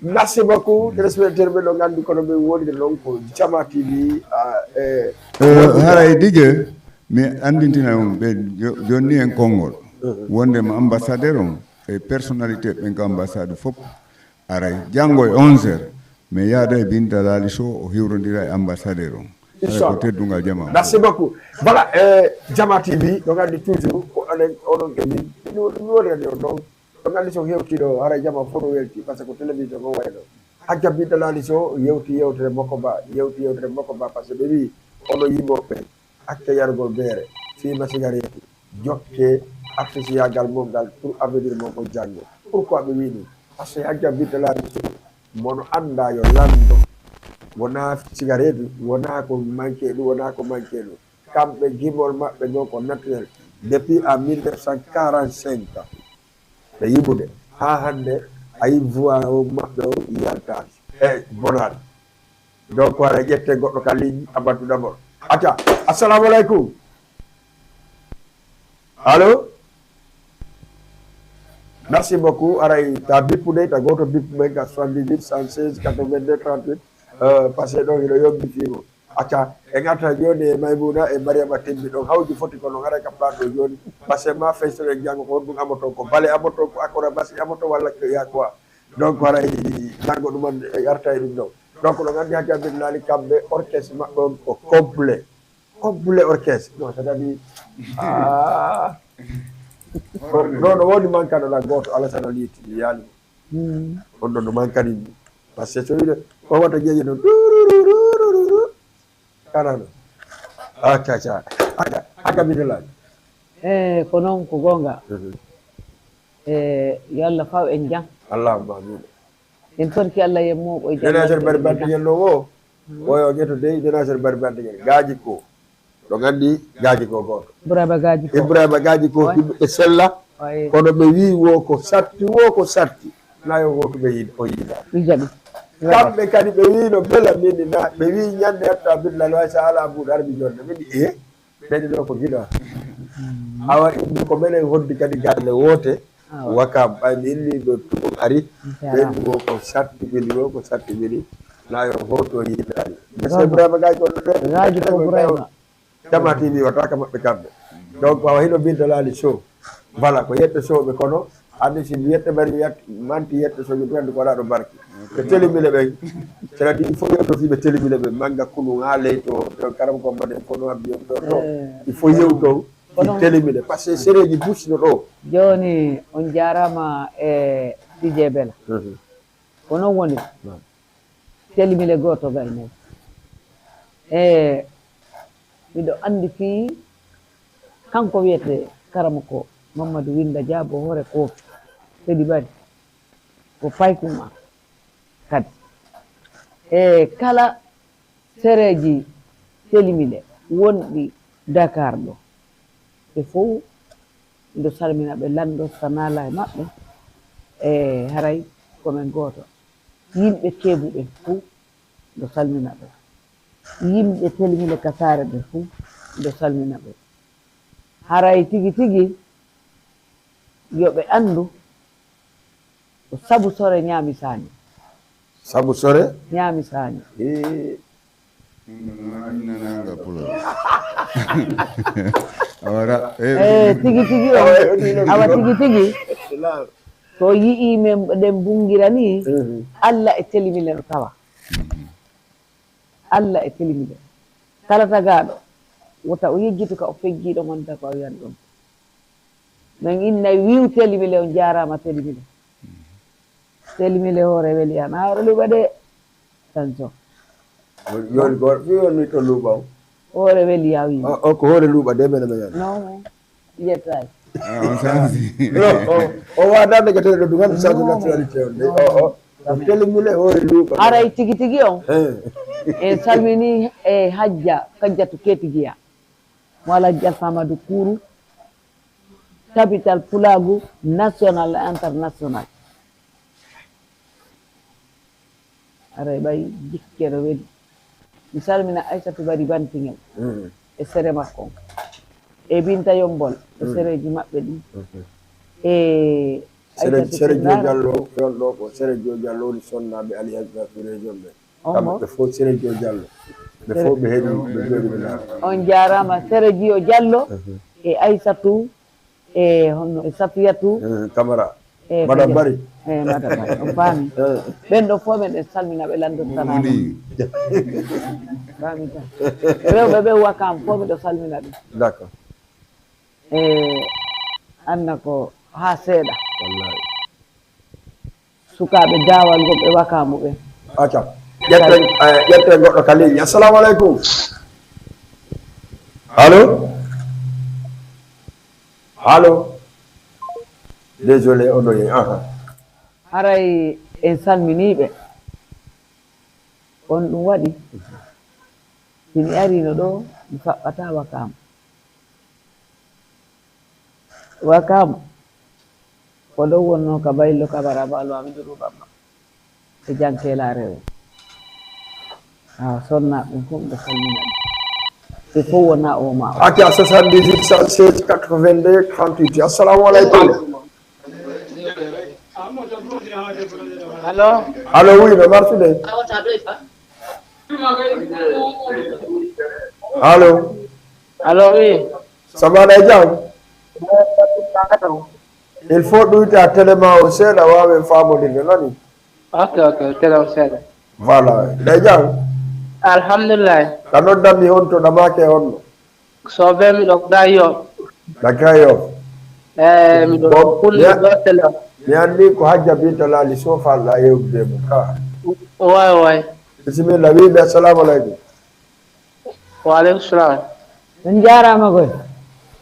Merci beaucoup, téléspectateur ɓe ɗo nganndi kono ɓe wonde noon ko Jama T V, ah, e Eh, haray Dj, mi anndintina on ɓe jo-, jonni en konngol. Mhm. Wonde mo ambassadeur on e personnalité ɓen ka ambassade fof. Aray, janngo e onze heures, mi yaada e Binta Laali Sow, o hiwrondira e ambassadeur on. Aray, ko teddungal jama. Merci beaucoup. Voilà, eh, Jama T V, ɗo nganndi toujours, ko onon, onon ke min, min woni radio ɗon. Ɗo nganndi so hewti ɗo, haray jama fof no welti, parce que ko télévision ko wayi ɗo. Hajja Binta Laali Sow yewti yewtere Mokko Ba, yewti yewtere Mokko Ba, parce que ɓe wiyi, onon yimɓe ɓe, acca yarugol beere, fiima sigareeti, jokke artisiyagal mon ngal pour avenir mon ko janngo. Pourquoi ɓe wiyi ɗum? Parce que Hajja Binta Laali Sow, mono annda yo lanndo, wonaa sigareeti, wonaa ko manque ɗum, wonaa ko manque ɗum. Kamɓe gimol maɓɓe ngo ko naturel. Depuis en mille neuf cent quarante-cinq, ɓe yiɓude. Haa hannde, a yi voix o maɓɓe o yaltaani. E bonaani. Donc, haray ƴetten goɗɗo ka ligne, a battu d'abord. Acca, assalamu aleykum. Allo? Merci beaucoup. Haray ta bippude, ta gooto bippu ɓen ka soixante-dix-huit, cent seize, quatre-vingt-deux, trente-huit. Euh, parce que ɗon hiɗo yombitii mo. Acca, en arta jooni e Maymuna e Mariama Tembi ɗon hawji foti kono haray ka plateau jooni. Parce que ma feysoɗen janngo ko honɗum amoto, ko bale amoto, ko akorabasi amoto, walla ko ya quoi. Donc, haray janngo ɗum on, e arta e ɗum ɗon. Donc, ɗo nganndi Hajja Binta Laali kamɓe orchestre maɓɓe on ko complet. Complet orchestre. Non, c'est-à-dire, ah. Ko, non, no woodi mankaɗo la gooto, Alassane Ly, mi yaali mo. Hmm. On ɗon no mankani mi. Parce que so wiide, o watta jeeje noon. Durururururu. Kana no. Acca, acca. Acca, acca, Binta Laali. Eh, ko noon ko goonga. Mhm. Eh, yo Allah faw en jam. Allahumma amin. En torki Allah yemmo o jam. Nana jar bari bante yello o. Oyo geto dey, dena ser bari bande gen. Gaji ko. Ɗo gandi gaji ko goto. Ibrahima gaji ko. Ibrahima gaji ko Oy. Himɓe sella. Oye. Kono ɓe wi wo ko satti, wo ko satti. Nayo woto ɓe yiɗ o yiɗa. Ɗi jaɓi. Kamɓe kadi ɓe wino bela mini na, ɓe wi ñande hatta billal way sa ala buɗo armi jonde. Min e ɓeni ɗo ko giɗo. Awa indi ko menen hoddi kadi galle wote. Wakam ɓay mi inni ɓe tuɗum ari. Ɓen wo ko satti bili wo ko satti bili. Nayo hoto yiɗani. Monsieur Ibrahima gaji ko Gaji ko Ibrahima. Jama T V waɗata ka maɓɓe kamɓe. Donc awa hino binta laali show. Voilà ko yette show ɓe kono. Andi si mi yette bari yat manti yette show ɓe andi ko waɗa ɗo barki. Ɓe telimile ɓen. C'est-à-dire il faut yewto fi ɓe telimile ɓe manga kunu ha ley to to karam ko mbaɗen kono abbi yewto to. Il faut yewto fi telimile parce que sereji busno ɗo. Joni on jarama e D J Bela. Ko non woni. Telimile goto gaynayi e miɗo andi fii kanko wiyete karamoko Mamadou Winda Diabo hoore koofi kadi bari ko paykuma kadi e kala sereji telimile wonɗi Dakar ɗo ɓe fof miɗo salmina ɓe lanndo sanala e maɓɓe e haray komin gooto. Yimɓe keebu ɓen fuu miɗo salmina ɓe. Yimɓe telimile ka saare ɓen fuu miɗo salmina ɓe. Haray tigi tigi yo ɓe anndu ko sabu sore ñaami saaño. Sabu sore? Ñaami saaño. Innananga pulol. Awara. Eh, tigi tigi o awa tigi tigi. So yi'i men ɗen bungira ni Allah e telimile no tawa. Allah e telimile. Kala tagaaɗo wota o yejjitu ka o feggiiɗo ngonta ko a wiyan ɗum. Men innay wiw telimile on jaaraama telimile. Telimile hoore weli an a hoore luuɓa de. Tanso. Yoni ko fi yoni to luuɓa o. Hoore weli a wi. O ko hoore luuɓa de mene mene. Non. Yettaay. On sansi. O wadande ko tele ɗo dugal sansi nationalité on de. O o. Telimile hoore luuɓa. Aray tigi tigi on. En salmini e hajja kajjatu ketigiya. Mo Alhaji Alfa Amadou Kourou, capital pulaagu national e international. Aray ɓay jikke no weli. Mi salmina Aysatu Bari Bantingel e sere makko on. E Binta Yombol e sereji maɓɓe ɗi. E Sere Joe Diallo yon ɗo ko Sere Joe Diallo woni sonnaaɓe Alliance Nature région ɓe. Kamɓe ɓe fof Sere Joe Diallo. Ɓe fof ɓe heɗi ɓe jooɗi ɓe naata. On jaaraama Sere Jiyo Diallo e Aysatu e honno e Safiyatu Camara. E Madame Bari. E Madame Bari on faami. Ɓen ɗo fof meɗen salmina ɓe lanndo tanaa. Faami tan. Rewɓe ɓe wakam fof miɗo salmina ɓe. D'accord. E anna ko haa seeɗa. Wallahi. Sukaaɓe daawal ngon ɓe wakaamu ɓen. Acca. Ƴetten ƴetten goɗɗo ka ligne. Assalamu aleykum. Allo. Allo. Désolé oɗo ye aha. Haray en salminiiɓe. On ɗum waɗi. Si mi ariino ɗoo mi faɓɓataa wakaamu. Wakam ko ɗo wonno ka baylo kabara balo ami ɗo ruɓamma e janke larewo. Ha sonna ɗum fof ɓe salmina ɗum ɓe fof wona o ma o. Ake a soixante-dix-huit cent seize quatre-vingt-deux trente-huit. Assalamu aleykum. Allo. Allo, oui, no martude. Allo. Allo, oui. Samba ɗa jam? Il faut ɗuyta télé ma o seeɗa wawen famodirde nani. Ok, ok, télé o seeɗa. Voilà, ɗa jam? Alhamdulillah. Ka noddanmi honto ɗa make honno? So be miɗo gayo. Ɗa gayo. Eyi miɗo kunni ɗo télé o. Mi anndi ko hajja binta laali sofalɗa yewdude mo ka. Way way. Bisimilla wiɓe assalamu aleykum. Wa aleykum salam. On jaaraama koy.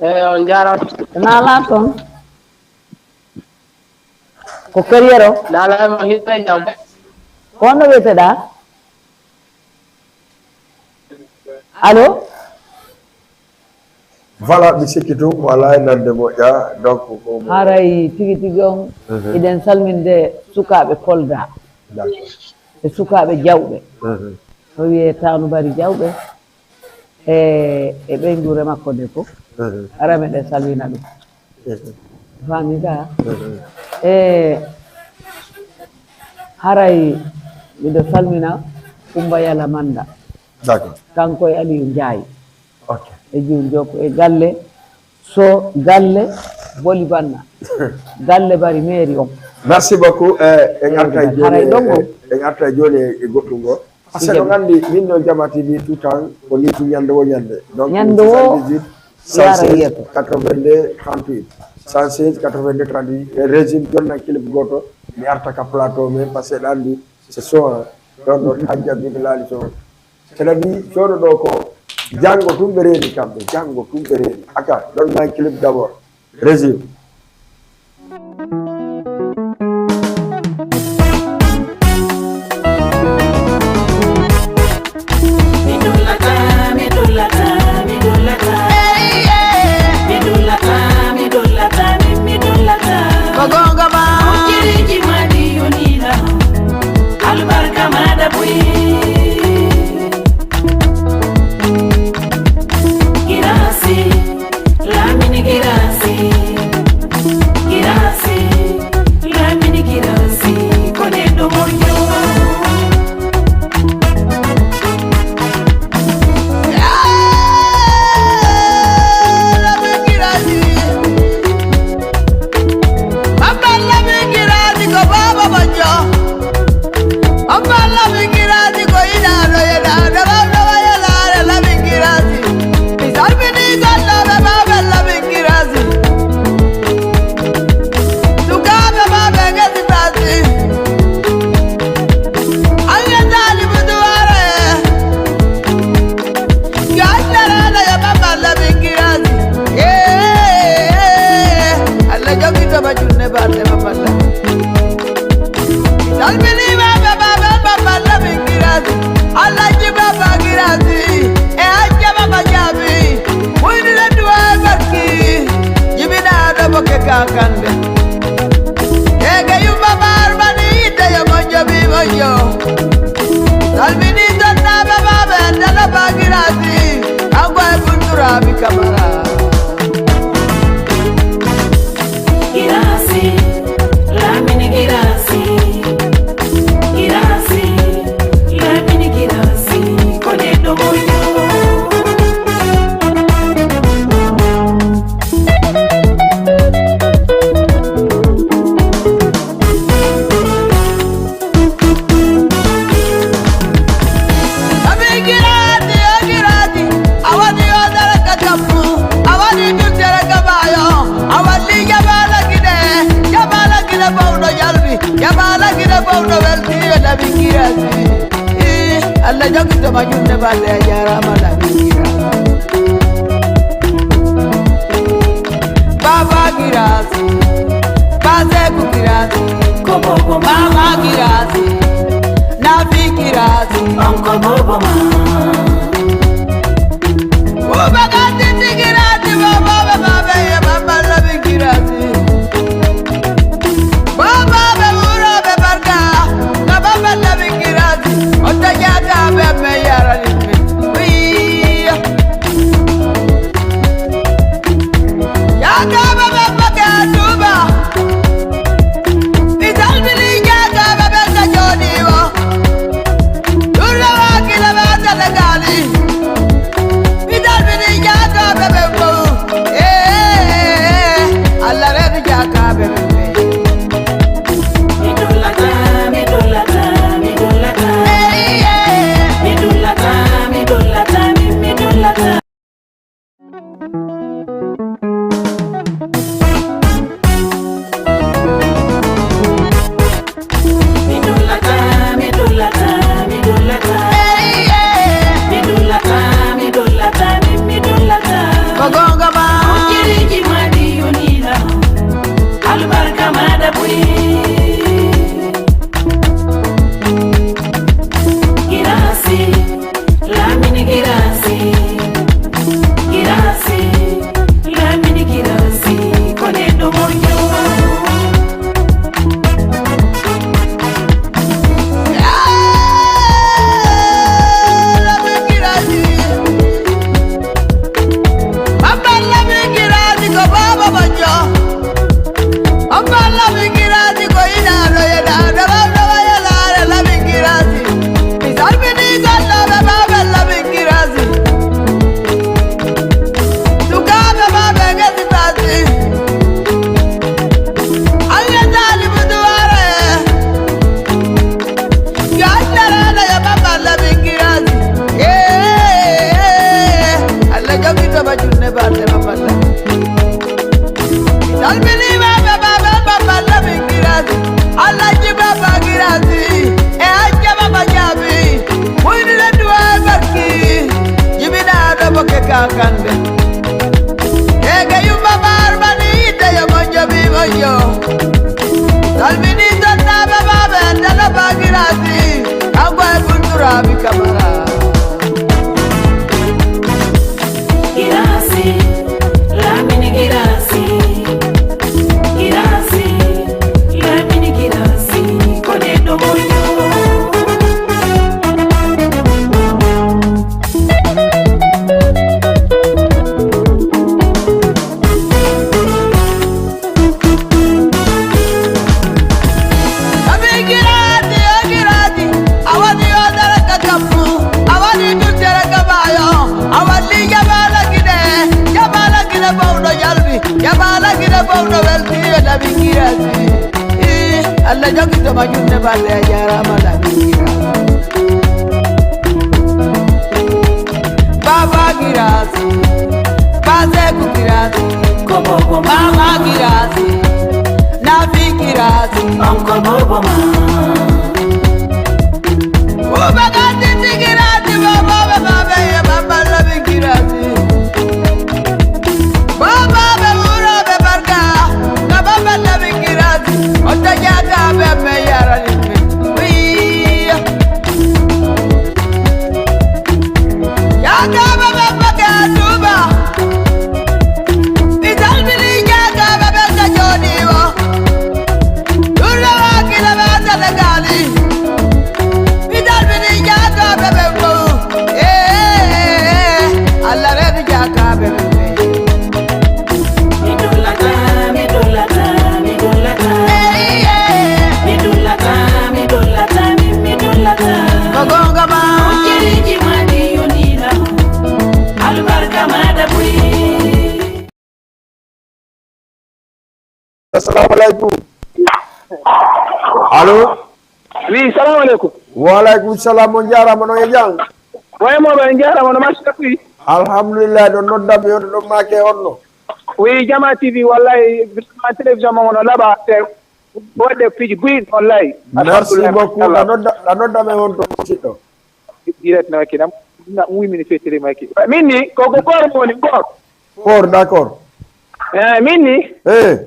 Eyi on jaaraama. Naalaa toon. Ko carrière o. Naalaa ma hiɓe jam. Ko honno wiyeteɗaa? Allo? Voilà, mi sikki tun mo alaa e nande moƴƴa, donc ko mo Haray tigi tigi on, eɗen salminde sukaaɓe Kolda, D'accord. e sukaaɓe Jawɓe, Mhm. no wiyee Taanu Bari Jawɓe, e e ɓeynguure makko nde fof. Mhm. Ara meɗen salmina ɗum. Mhm. Faami ka? Mhm. E haray miɗo salmina Kumba Yala Manda, D'accord. kanko e Aliou Ndiaye, Ok. e Jiw Jokko e galle, so galle Boli Banna, galle Bari Meeri on. Merci beaucoup. Eh, en arta e jooni Haray e- ɗon o. en arta e jooni e goɗɗum goo. Parce que Ijam. On anndi min no Jama T V tout temps ko ni tun ñande wo ñande. Donc Ñande wo soixante-dix-huit, yaara cent seize, yeeso. quatre-vingt-deux, trente-huit. Cent seize, quatre-vingt-deux, trente-huit. E régime jonnan clip gooto mi arta ka plateau men parce que ɗo anndi c'est son. Ɗon ɗon hajja biɗo laali son. Cela dit, coono ɗo ko janngo tun ɓe reeni kamɓe, janngo tun ɓe reeni. Aka, ɗon may clip d'abord. Régime. Mi dullata, mi dullata, mi dullata. Mi dullata, mi dullata, mi, mi dullata. Ko goonga ma. Hojjiriji ma ɗi yonila. Albarka maɗa buy. Girasi, lamini girasi. Girasi, lamini girasi. Ko neɗɗo moƴƴo. Sukaaɓe ma ɓe ngesi tasi. An yetali buduware. Yo Allah rana ya baba la bingirasi. Eh, Allah jogi to ba junne ba le baba la. Salmini baba baba baba la bingirasi. Allah ji baba girasi. E ajja baba jabi. Wuyni le duwa barki. Jibina do boke kakande. Ege yumma bar mani ite yo mojo bi mojo. Salmini tonna baba be dala bagirasi. Agwa e buntura bi kamara. Girasi, lamini girasi. Girasi, lamini girasi. Kone do mojo. Abigirati, ogirati, awadi odara katamu, awadi tutere kabayo, awali jabala gide, jabala gide bawdo jalbi, jabala gide bawdo welti yo dabigirati. Eh, Allah jogi to majunde balle jarama dabigirati. Baba Girasi, Bazeku Girasi, Koboko Mama Girasi, Nafi Girasi, Onko Bobo Ma. Uba Gatiti Girasi, Baba Baba Baba ye Baba Labi Girasi. Baba be wuro be barka, na Baba Labi Girasi, Otajata be me yara ni. Wi. Yagaba be maka tuba. Isalbili yagaba be ka jodiwo. Dura wa kila ba ta legali Salmini sonnaaɓe maaɓe, Dala Bagirasi, kanko e Bunturaaɓe Kamara. Girasi, Lamini Girasi, Girasi, Lamini Girasi, ko neɗɗo moƴƴo. Abigirati, agirati, awadi odara kakammu, awadi tutere kabayo, awadi jabala gide, jabala gide bawdo jalbi, jabala gide bawdo welti, abigirati. Eh, Allah jogi to majunne balle jarama abigirati. Baba Girasi, Bazeku Girasi, Kobobo Mama Girasi, Nafi Girasi, Onko Bobo Ma. Ubagati Girasi, Baba Baba ya Baba Labi Girasi. Baba be wuro be barka, ka Baba Labi Girasi, Otajaga be me yarani me. Wi. Yagaba baba gatuba. Isalmini yagaba baba jodiwo. Dura wakila baba legali. Isalmini yagaba baba. Eh, Allah rebi yagaba baba. Mi dullata, mi dullata, mi dullata. Eh, eh. Mi dullata, mi dullata, mi, mi dullata. Ko gonga ma. Ko jeriji ma ɗi yonira. Albarka ma da buri. Assalamu alaikum. Allo. Wi, salamu alaikum. Wa alaikum salam, on jarama, no e jam? Waymo ɓe jarama, no marche ɗaɓɓi? Alhamdulillah, ɗo nodda mi on ɗo make on no. Wi, Jama T V, wallahi, vraiment, télévision mon no laɓa, te waɗde piiji buy, wallahi. Merci beaucoup. Alhamdulillah. A nodda, a nodda men on to musidɗo. Direct na wakki nam, na wimini fetiri makki. Min ni, ko, ko goto woni goto. D'accord, d'accord. Eh, min ni. Eh.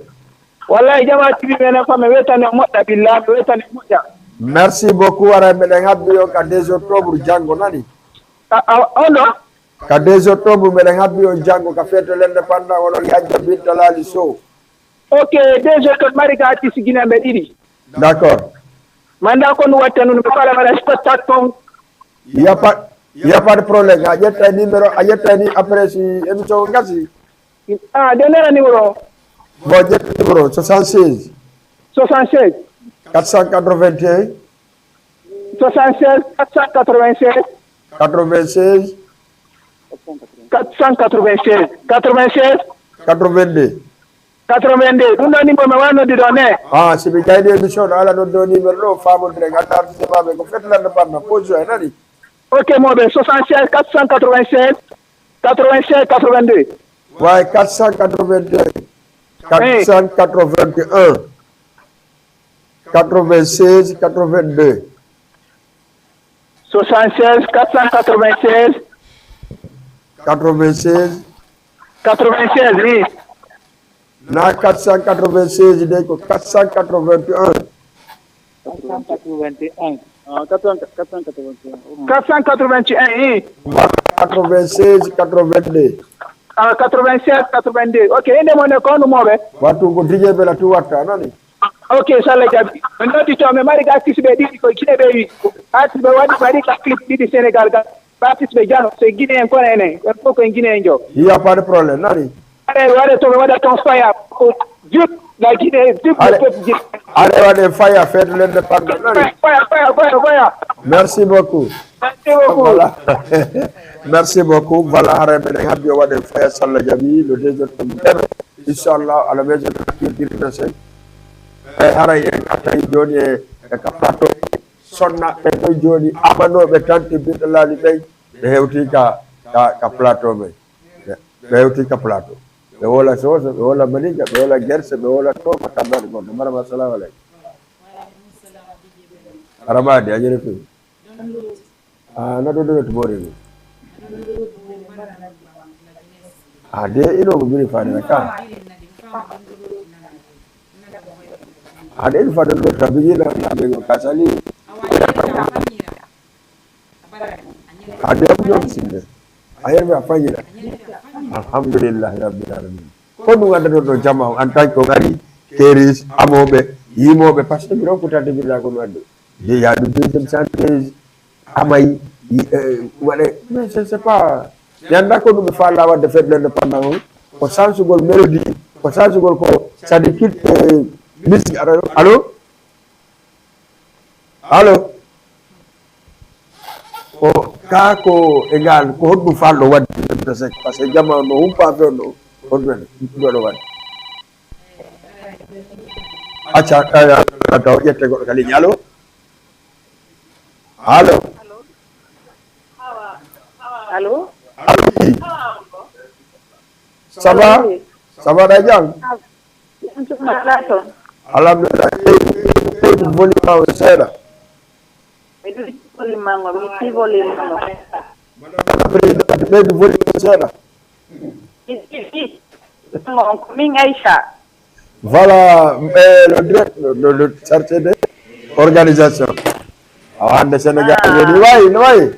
Wallahi, Jama T V men ko mi wetani moƴƴa, billahi, mi wetani moƴƴa. Merci beaucoup, ara meɗen habbi on ka deux octobre janngo, nani? A, a, on ɗo? Ka deux octobre meɗen habbi on janngo ka fête l'indépendance, oɗon yajja Binta Laali Sow. Ok, deux octobre mari ka artiste Guinée ɓe ɗiɗi. D'accord. Manda ko no watta nun ɓe kala mara spectacle ton. Y a pas, y a pas de problème. A ƴetta numéro, a ƴetta ni après si émission o gasi. Ah, de nena numéro. Bon, ƴetta numéro soixante-seize. Soixante-seize. Quatre cent quatre-vingt-un. Soixante-seize, quatre cent quatre-vingt-seize. Quatre-vingt-seize. Quatre cent quatre-vingt-seize. Quatre-vingt-seize. Quatre-vingt-deux. Quatre-vingt-deux. Ɗum ɗo numéro mi wano di ɗo ne. Ah, si mi gayni émission ɗo ala noon ɗo numéro ɗo famondire ganda artiste maɓe ko fetlande panna position e nani. Ok, mo ɓe soixante-seize quatre cent quatre-vingt-seize quatre-vingt-seize quatre-vingt-deux. Way quatre cent quatre-vingt-deux. Eh. Quatre cent quatre-vingt-un. Quatre-vingt-seize quatre-vingt-deux. Soixante-seize quatre cent quatre-vingt-seize. Quatre-vingt-seize. Quatre-vingt-seize, oui. Na quatre cent quatre-vingt-seize de ko quatre cent quatre-vingt-un. Quatre cent quatre-vingt-un. Ah, quatre cent, quatre cent quatre-vingt-un. Quatre cent quatre-vingt-un, oui. Quatre-vingt-seize quatre-vingt-deux. Ah, quatre-vingt-seize quatre-vingt-deux. Ok, inde mon e ko no moɓe? Wattu ko D J Bella tu watta, nani? Ok, so Allah jaɓi. Min noddi to, min mari artiste ɓe ɗiɗi ko Guinée ɓe wi. Artiste ɓe waɗi, waɗi ka clip ɗiɗi Sénégal ga. Artiste ɓe Jano, c'est Guinéen kono enen. Ɓen fof ko en Guinéen jo. Il y a pas de problème, nani? Allez, waɗe to, mi waɗa ton faya. Ko Jup, la Guinée, Jup, le peuple Guinée. Allez, waɗe faya, fête l'indépendance, nani? Faya, faya, faya, faya. Merci beaucoup. Merci beaucoup. Voilà. Merci beaucoup. Voilà, haray meɗen habbi o waɗen faya so Allah jaɓi, le deux octobre. Inchallah, à la maison de la culture de Sey. E haray en artay jooni e, e ka plateau. Sonna ɓe ɗo jooni, amanoɓe tante Binta Laali ɓen, ɓe hewti ka, ka, ka plateau men. Ɓe, ɓe hewti ka plateau. Ɓe wola Soose, ɓe wola Maniŋka, ɓe wola Gerse, ɓe wola Toofa, Tambaani, goɗɗo. Marama, assalamu aleykum. Aramadi, a jere fi. Ah, na ɗo ɗo to bore ni. Ah, de ino ko biri fani na ka. Aɗa eni fadde ɗo tabiyiɗa, ɓe ko kasali. Aɗa eni ñoom sinde. A yerɓe a fañira. Alhamdulillahi rabbil alamin. Ko ɗum adda ɗo, ɗo jama o en tant que o ari, keris, amoɓe, yimoɓe, parce que mi ronku tadde billa ko ɗum adde. Déjà ɗum deuxième chanteuse, amay, yi-, euh, waɗe, mais je sais pas. Mi annda ko ɗum ɓe faala wadde fête l'indépendance on. Ko sansugol mélodie, ko sansugol ko, c'est-à-dire kit, euh, musique. Allo? Allo? Allo? Ko kaa ko e ngal, ko honɗum faalɗo waɗde, parce que jama no humpa fewndo, honɗum en ɗo waɗde? Acca, a, a, a, taw ƴette goɗɗo ka ligne. Allo? Allo? Allo? Allo, oui. Ça va? Oui. Ça va, ɗa jam? Jam tuma ala toon. Alhamdulillah. Ɓeydu volume ma o seeɗa. Mi ɗuɗi volume ma ngo, mi fi volume ma ngo. Madame la Présidente, ɓeydu volume o seeɗa. Mi fi, fi. Ngo on ko min Aïcha. Voilà, eh, le direct, le, le, le chargé de organisation. Awa hannde Sénégal, ah, woni wayi, no wayi?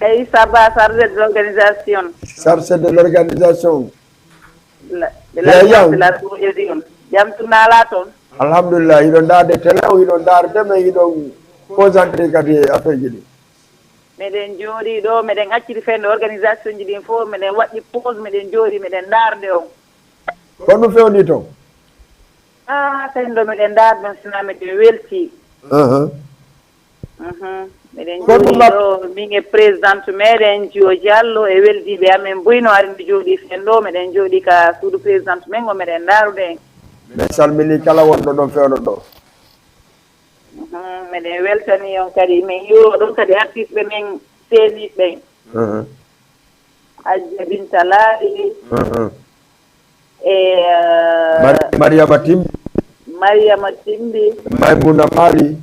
Aïcha Ba, chargé de l'organisation. Chargé de l'organisation. La, de la, jam. La, jam tuma ala toon. Alhamdulillah, hiɗo ndaarde télé o, hiɗo ndaarde, mais hiɗo concentré kadi e affaire ji ɗi. Meɗen jooɗii ɗo, meɗen acciti fende organisation ji ɗin fof, meɗen waɗi pause, meɗen jooɗii, meɗen ndaarde on. Ko ɗum fewndi toon? Ah, fendo meɗen ndaarde on, sina meɗen weltii. Aha. Mhm. Meɗen jooɗii ɗo, min e présidente meɗen, Jiyo Diallo, e weldiiɓe amen buy no ari nde jooɗii fendo, meɗen jooɗii ka suudu présidente men ngo, meɗen ndaarude en. Min salminii kala wonɗo ɗon fewndo ɗo. Mhm, meɗen weltanii on kadi, min yuuroo ɗum kadi artiste ɓe min seeniiɓe ɓen. Mhm. Hajja Binta Laali. Mhm. E, eh, Mari-, Mariama Timbi. Mariama Timbi. Maymuna Mali.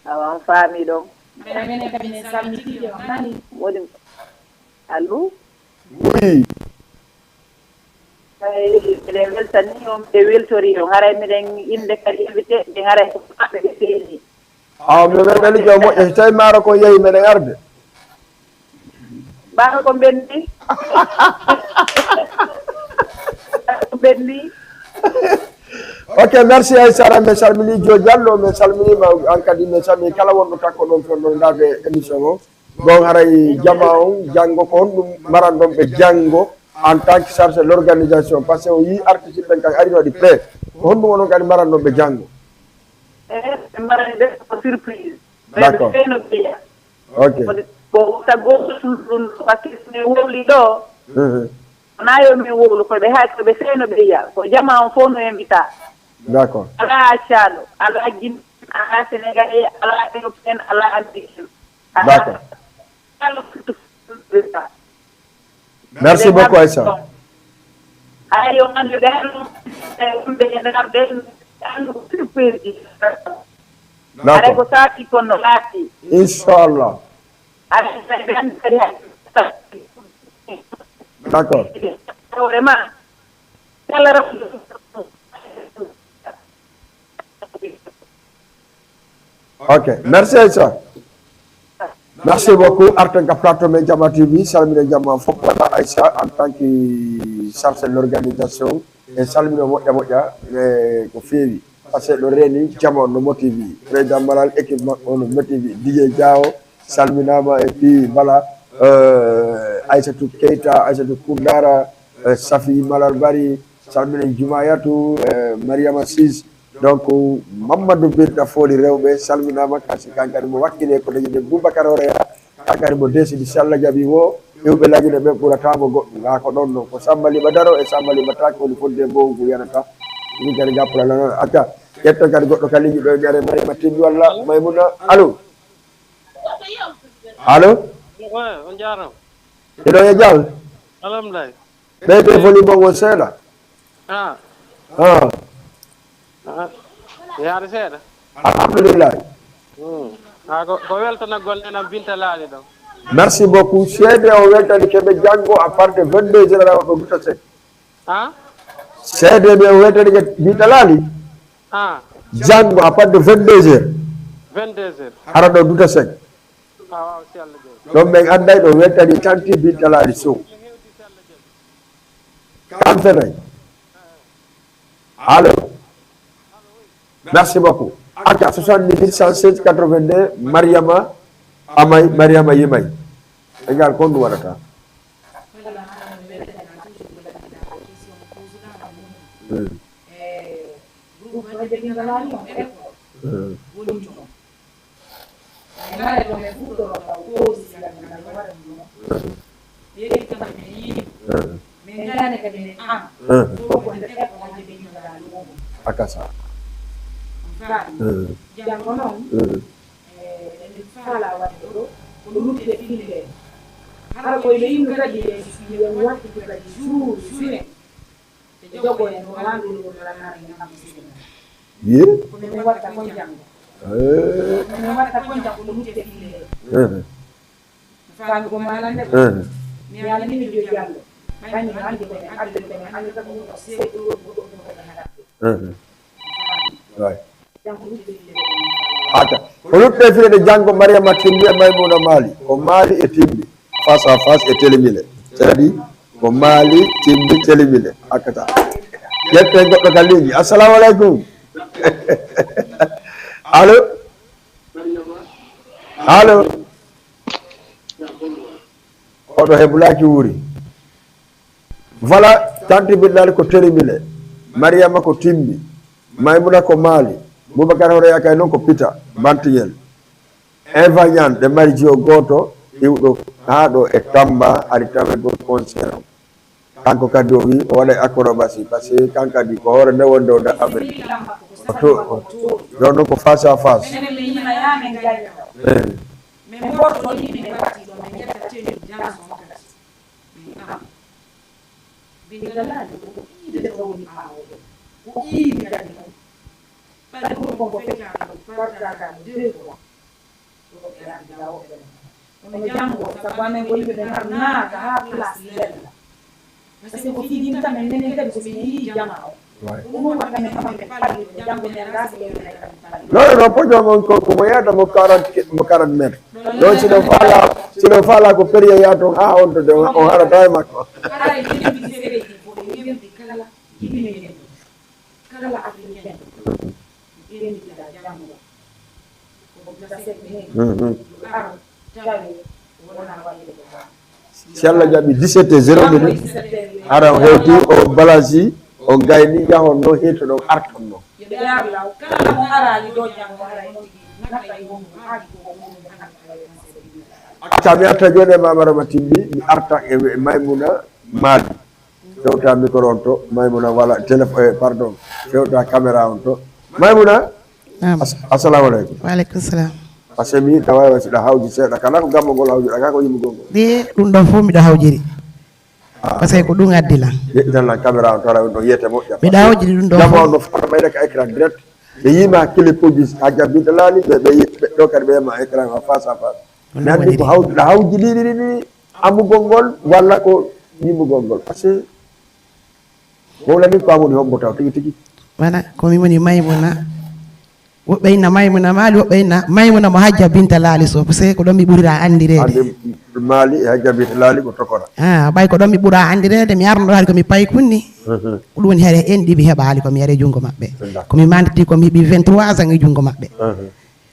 Awa, on faami ɗon. Minen kadi min salmitii on nani. Woni, allo? Oui. Eey, miɗen weltanii on, miɗen weltorii on. Haray miɗen innde kadi invité ɓe, haray ko maɓɓe ɓe feeñi. Awa, mi weltanii joom moƴƴo. So tawii maaro ko yehi, meɗen arde. Maaro ko ɓenni. Ko ɓenni. Ok, merci Aïssata. Min salminii Joe Diallo, min salminiima aan kadi, min salminii kala wonɗo takko ɗon fewndo ndaarde émission o. Bon, haray jama on, janngo, ko honɗum maranɗon ɓe janngo en tant que chargé l'organisation? Parce que o yii artiste ɓen kan ari waɗi prêt. Ko honɗum onon kadi maranɗon ɓe janngo? Eh, ɓe marani ɓe ko surprise. D'accord. Ɓe ɓe no ɓeya. Ok. Ko, ko tago ɗum ɗo, parce que so mi wowli ɗo, mhm, wonaa yo min wowlu, ko ɓe hay, ko ɓe seyno ɓe yiya. Ko jama on fof no invita. D'accord. Alaa caaɗo, alaa Guinée, alaa Sénégalais, alaa Européen, alaa Américain. D'accord. Merci beaucoup, Aïssa. Ayo, man, ɓe ɗon, ɓe ɗon, ɓe ɗon, ɓe ɗon, surprise. D'accord. Aɗa ko saati kon no laati. Inchallah. Aɗa ɓe anndi kadi hay. D'accord. Hoore ma. Kala rafo. Ok, merci Aïssa. Merci beaucoup. Arten ka plateau men Jama T V, salmina jama fof. Voilà, Aïssa, en tant que chargé de l'organisation, e salmina moƴƴa moƴƴa, e ko feewi. Parce que ɗo reeni jama on no motivi. Président Malal, équipe makko on no motivi. D J Diawo, salminaama, et puis, voilà, euh, Aïssatou Keita, Aïssatou Koundara, euh, Safi Malal Bari, salmina Jumayatu, euh, Mariama Sis. Donc, Mamadou Birta Foli Rewɓe, salminaama, kasi kan kadi mo wakkile ko dañi de Boubacar Horeya, kan kadi mo desidi, si Allah jaɓi wo, iwɓe Lagine ɓe ɓurata mo goɗɗum. Ngaa ko ɗon non, ko Samba Liɓa Daro e Samba Liɓa Taake woni fodde e mbowu ngu yanata. Min kadi ngappula lana, acca, ƴetten kadi goɗɗo ka ligne ɗo e mi are Mariama Timbi walla Maymuna. Allo? Allo? Ouais, on jaaraama. Eɗo e jam? Alhamdulillahi. Ɓeyde volume on seeɗa. Ah. Ah. Ah. Yaade seeɗa. Alhamdulillahi. Hmm. Ah, ko, ko weltanagol nenan Binta Laali ɗo. Merci beaucoup. Seede o weltani keɓe janngo à partir de vingt-deux heures awa ɗo Binta Seck. Ah? Seede ɓe o weltani ke Binta Laali. Ah. Janngo à partir de vingt-deux heures. Vingt-deux heures. Hara ɗo duta sek. Ah, waaw, si Allah jaɓi. Ɗon ɓen annday ɗo weltani Tanti Binta Laali Sow. Kam fenay. Allo. Merci beaucoup. Aka soixante-dix-huit cent seize quatre-vingt-deux, Mariama Amay, Mariama Yimay. Egal kon ɗum waɗata. Hmm. Hmm. Ngare ɗo men fuɗɗoro ka o koosi sila men ngam waɗa ɗum ɗo. Yehi kam men yi'i. Men ngane kadi men an. Fof ko nde ɗeɓɓo wonde ɓe ñogaali o. Akasa. Faami. Janngo noon, eh, en faala waɗde ɗo, ko lutte fille. Hara koye ɓe innu kadi e, e wattude kadi jour, jour en. Ye? Ata ko lutte fiyede janngo, Mariama Timbi e Maymuna Maali, ko Maali e Timbi, face à face e Telemile. Kadi ko Maali Timbi Telemile. Akkata. Ƴetten goɗɗo ka ligne. Assalamu aleykum. Allo. Allo. Oɗo he Bulaaki Wuri. Voilà, Tanti Binta Laali ko Telemile. Mariama ko Timbi. Maymuna ko Maali. Boubacar Hoore Yakay noon ko Pita Bantigel. Eva Ñaan, ɓe mari jiwo gooto, iwɗo haa ɗo e Tamba, ari tawe gol concert o. Kanko kadi o wi o waɗay acrobatie, parce que kan kadi ko hoore nde wonde o daɗɗa ɓe. O to-, o to-, ɗon ɗon ko face à face. Eh. Binta Laali ko iide ɗo woni ɓaawo ɗo. Ko iide kadi ɗum. Ɓayde ko ɗum ko feccaa ɗum, partaaka deux fois. Ɗo ɓe ardi law ɓe ɗon. Kono janngo, sabu amen ko yimɓe ɓe ngar naata haa place lella. Parce que ko fijinta men, menen kadi so ɓe yii jama o. Ko ɗum waɗta men kama men palli ko janngo men rasi ɓe yonay kadi palli. Non, non, podium on ko, ko mo yahata mo quarante, mo quarante mètres. Ɗon sino faala, sino faala ko periya yaa toon haa on to de, on harata e makko. Haray jembi sereji ko ɓe yembi kala jibineyɗo. Kala africain, ƴellitida janngo. Ko ko gasa ɓe heen. Yo ar, tawi wona waɗde ko baax. Si Allah jaɓi, dix-sept heures zéro minute, hara on hewti, on balasi, on gayni, yahon noon, heewtoɗon, arton noon. Yo ɓe ar law, kala mo araali ɗo janngo, hara en tigi, natta e wongo, haadi ko wongo, haadi ko wongo. Acca, mi arta jooni e Mama Rama Timbi, mi arta e, e Maymuna Maali. Fewta micro on to, Maymuna, wala téléphone, eh, pardon. Fewta caméra on to. Maymuna? Naam. As-, assalamu aleykum. Wa aleykum salam. Parce que mi tawa wa siɗa hawji seeɗa, kala ko gammo ngol hawjuɗa, kala ko yimɓe gongol. Ɗi, ɗum ɗon fof miɗo hawjiri. Ah. Parce que ko ɗum addi lan. Yeɗitan lan caméra on to, ara on ɗo yiyete moƴƴa. Miɗo hawjiri ɗum ɗon fof. Jamma on no fota ɓayde ka écran direct. Ɓe yima clip uji Hajja Binta Laali, ɓe, ɓe yi-, ɓe ɗo kadi ɓe yima écran o face à face. Mi anndi ko hawjuɗa hawji ɗiɗi ɗiɗi. Amugol ngol walla ko yimɓugol ngol? Parce que wowlani ko an woni hombo taw tigi tigi. Wala ko min woni Maymuna. Woɓɓe inna Maymuna Maali, woɓɓe inna Maymuna mo Hajja Binta Laali Sow. Parce que ko ɗon mi ɓurira anndireede. Anndi Maali e Hajja Binta Laali ko tokora. Ah, ɓay ko ɗon mi ɓura anndireede, mi arno haali ko mi paykunni. Mhm. Ko ɗum woni hare en ɗi mi heɓa haali ko mi yare junngo maɓɓe. D'accord. Ko mi manditi ko mi heɓi vingt-trois ans e junngo maɓɓe. Mhm.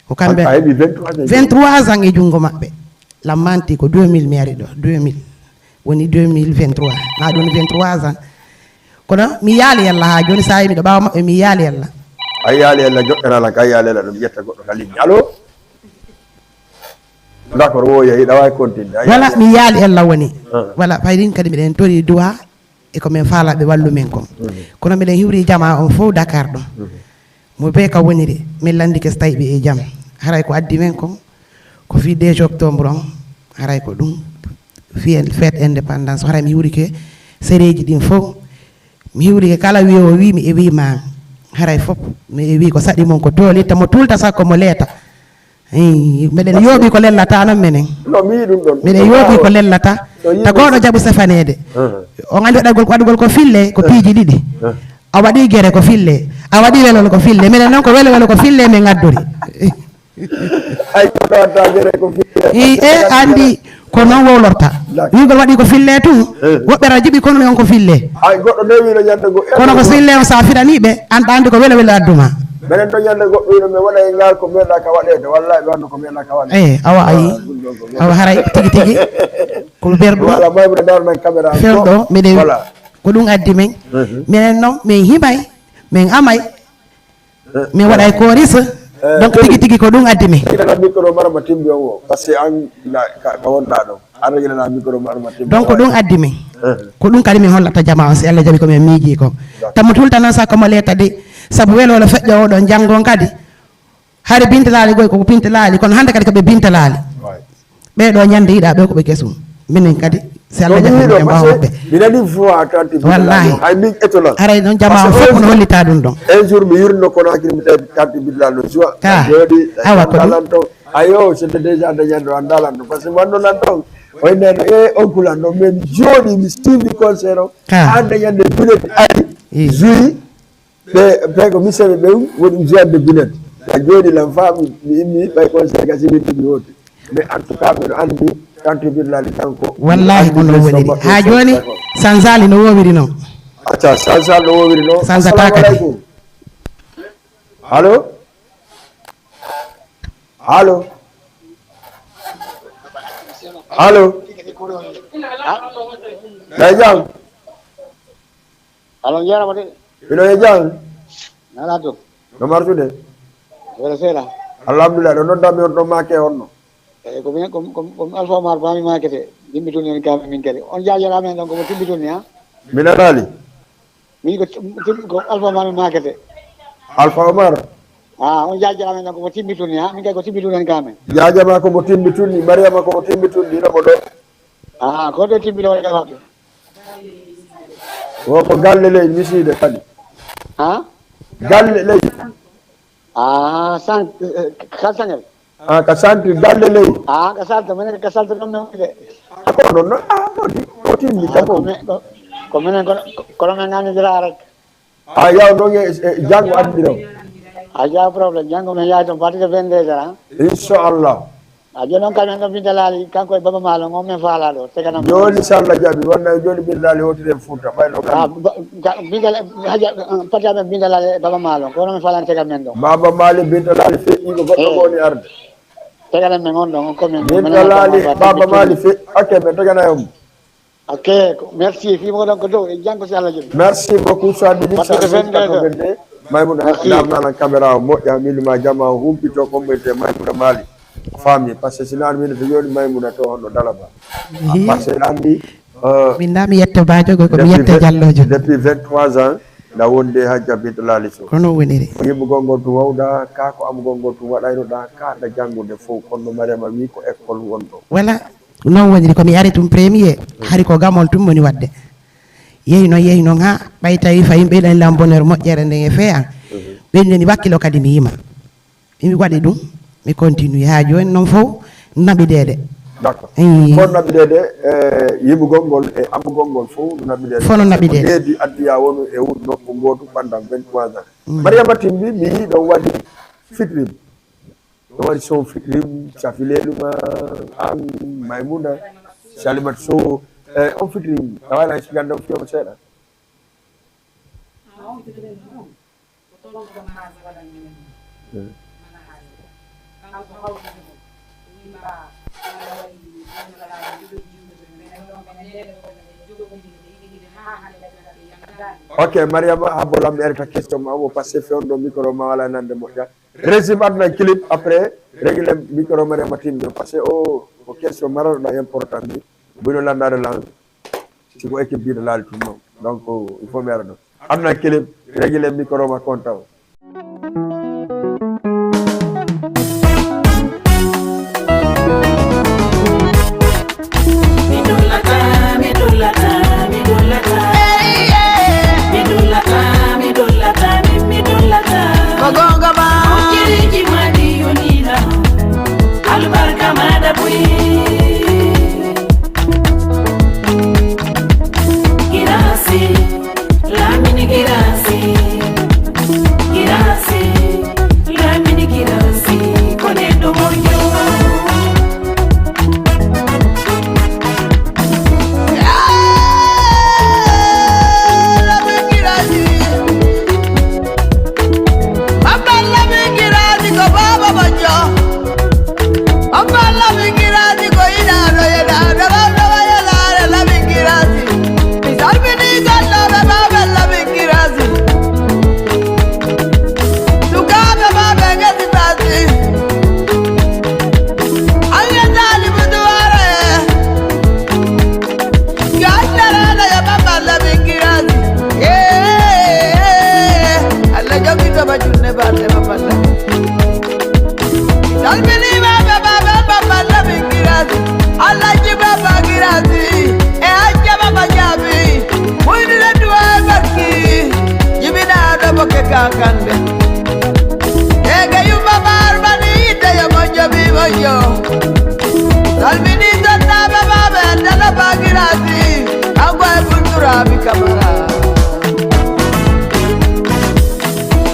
Ko kamɓe a, a heɓi vingt-trois ans. Vingt-trois ans e junngo maɓɓe. Lammanti ko deux mille mi ari ɗo, deux mille. Woni deux mille vingt-trois. Na ɗum vingt-trois ans. Kono mi yaali Yalla haa jooni, so a yii miɗo ɓaawo maɓɓe, mi yaali Yalla. A yaali Yalla, joɗɗanaa lan ka yaali Yalla, ɗum ƴetta goɗɗo ka ligne. Allo? D'accord, wo yehi, ɗa waawi continuer. A yaali. Voilà, mi yaali Yalla woni. Ah. Voilà, fay ɗin kadi miɗen tori duwa. E ko min faalaa ɓe wallu min kon. Mhm. Kono miɗen hiwri jamaa on fof Dakar ɗo. Mhm. Mo bee ka woniri, min lanndike so tawi ɓe e jam. Haray ko addi min kon, ko fii deux octobre on, haray ko ɗum, fii en fête indépendance, haray mi hiwrike sereeji ɗin fof. Mi hiwrike kala wi'oowo wi mi e wi ma. Haray fof, mi e wi ko saɗi mon ko toolitta, mo tuulta sakko mo leeta. Eey, meɗen yooɓi ko lellata noon menen. No, mi yiɗi ɗum ɗon. Meɗen yooɓi ko lellata. No yiɗi. Ta gooto jaɓu sefaneede. Uh-huh. On anndi waɗagol, waɗugol ko fille, ko piiji ɗiɗi. Uh-huh. A waɗi gere ko fille. A waɗi welwelo ko fille. Minen noon ko welwelo ko fille min ngaddori. Hay ko ɗo adda jere ko fille. I e andi ko noon wowlorta. D'accord. Wigol waɗi ko fille tun. Eh. Woɓɓe ra jiɓi kono on ko fille. Ay goɗɗo ne wino ñande go. Kono ko fille on sa firani ɓe, an ɗa andi ko welwelo adduma. Minen to ñande goɗɗo wino mi waɗa e ngal ko meɗa ka waɗede. Wallahi ɓe andu ko meɗa ka waɗede. Eh, awa ayi. Ah, ɗum ɗo ko awa haray tigi tigi. Ko berɗo. Wala may ɓe dar nan caméra. Ferɗo, mbiɗen. Voilà. Ko ɗum addi min. Mhm. Minen noon, min himay, min amay. Eh, min waɗa e koris. Eh, donc, tigi tigi ko ɗum addi min. Ina micro marma timbi on o. Parce que an, na, ka, ka wonɗa ɗo. An regi na micro marma timbi. Donc, ko ɗum addi min. Eh. Ko ɗum kadi min hollata jama o, si Allah jaɓi ko min miiji ko. D'accord. Tammo tulta noon sakko mo leta de. Sabu welwelo feƴƴo oɗon janngo on kadi. Hari bintalaali goy koko bintalaali, kono hannde kadi ko ɓe bintalaali. Waay. Ɓee ɗoo ñande yiɗaa ɓe ko ɓe kesum. Minen kadi, si Allah jaɓi, min ɓe mbaawa ɓe. Mi nani voix tanti bintalaali. Wallahi. Hay min étonnant. Haray noon jamaa o fof no hollita ɗum ɗon. Un jour mi yurno kono hakiri mi tawi tanti bintalaali no joie. Ka. Jooɗi. Awa ko ɗum. Dalan to. Ayo, c'était déjà de ñande an dalan to. Parce que wanno nan ton. Oy neno e onkulan ɗo min jooɗi mi suivi concert o. Ka. Hannde ñande bilet ari. Ii. Juillet. Ɓe, ɓe ko mi seɓe ɓe woni jiyande Binet. A jooɗi lan faa mi, mi immi ɓay kon se gasi min tigi woti. Mais en tout cas, mbiɗo anndi tanto Birlali kanko. Wallahi ko noon woniri. Haa jooni, Sansali no woowiri noon. Acca, Sansal no woowiri noon. Sansataa kadi. Assalamu alaikum. Allo? Allo? Allo? Ɓay jam? Allo, njarama de. Hino e jam? Nala to. No martude? Wala seeɗa. Alhamdulillah, ɗo nodda mi on ɗo maake on no. E ko min, ko, ko, ko Alpha Omar Ba mi maakete. Yimɓe tun en kam min kadi. On jaajara men ɗon ko mo timbi tun ni, ha? Mi nanaali. Min ko tim-, tim-, ko Alpha Omar mi maakete. Alpha Omar? Ah, on jaajara men ɗon ko mo timbi tun ni, ha? Min kadi ko timbi tun en kam. Jaajama ko mo timbi tun ni, Mariama ko mo timbi tun ni, no mo ɗo? Ah, ko ɗo timbi ɗo e maɓɓe. Wo ko galle ley misiide kadi. Ha? Galle ley. Ah, san-, eh, eh, ka sangel. Ah, ka santi galle ley. Ah, ka salto, minen ka salto ɗon men wide. Ah, ko ɗon non. Ah, ko ti-, ko timmi. Ah, ko ko. Men, ko, ko minen kono, kono men nganndidiraa rek. Ah, yaw non e, e janngo addi ɗon. Ah, ya problème, janngo men yaay toon partir de vingt-deux heures, ha? Inchallah. A jooni on kam en ɗon Binta Laali, kanko e Baba Maalo, on men faalaa ɗo, teganam. Jooni so Allah jaɓi, wonno e jooni Binta Laali hotiri en Fuuta, ɓayno kam. Ah, ba-, ka-, Binta La-, Haja, eh, pati amen Binta Laali e Baba Maalo, ko hono men faalaa tegan men ɗo. Baba Maali Binta Laali feƴƴi ko goɗɗo ko woni arde. Teganan men on ɗon, on ko men, Binta Laali, Baba Maali feƴƴi, ok, men tegana e on. Ok, ko, merci. Fii mo ɗon ko dow, e janngo si Allah jaɓi. Merci beaucoup, Sadi. Parce que vingt-deux heures. Maymuna, merci. Namnalan caméra o moƴƴa, min ma jama o humpito, ko mbiyete Maymuna Mali. A faami, parce que si naan min to jooni Maymuna to honno Dalaba. Ehe. Parce que anndi, euh, min da mi yetta Bajo, ko mi yetta Jallojo. Depuis vingt-trois ans, na wonde ha jabit laali so. Kono woniri. Ko yimmugol ngol tun wawda, ka ko amugol ngol tun waɗayno ɗa, ka ɗa janngude fof, kono Mariama wi ko école wonɗo. Voilà. Noon woniri ko mi ari tun premier, hari ko gamol tun woni waɗde. Yehi noon, yehi noon haa ɓay tawi fa yimɓe ɗen lam bonheur moƴƴere nden e fee an. Mhm. Ɓen nani wakkilo kadi mi yima. Mi waɗi ɗum, mi continue haa jooni noon fof naɓideede. D'accord. Eyi. Fof naɓideede, e yiɓugol ngol e ammugol ngol fof no naɓideede. Fof no naɓideede. Ko needi addiya wonu e wuro nokku ngootu pendant vingt-trois ans. Mm. Mariama Timbi, mi yii ɗon waɗi fitrim. Ɗo waɗi son fitrim, Safi Leeluma, an, Maymuna, Salimat Sow, e on fitrim, a waɗa expliqué ɗon fiyama seeɗa. Ok, Mariama, habbo lamɓe arta question ma, wo passé fewndo micro ma wala nande moƴƴa. Régime aduna clip après, régler micro Mariama Timbi, parce que o, o question maraɗo important ni, bino landade lan, si ko équipe biɗo laali tun non. Donc, il faut mi ara ɗon. Aduna clip, régler micro ma compte o. Mi dullata, mi dullata, mi dullata. Mi dullata, mi dullata, mi, mi dullata. Ko goonga ma. Hokkiriiji ma ɗi yoniino. Albarka maaɗa buy. Giraasi, laamini giraasi.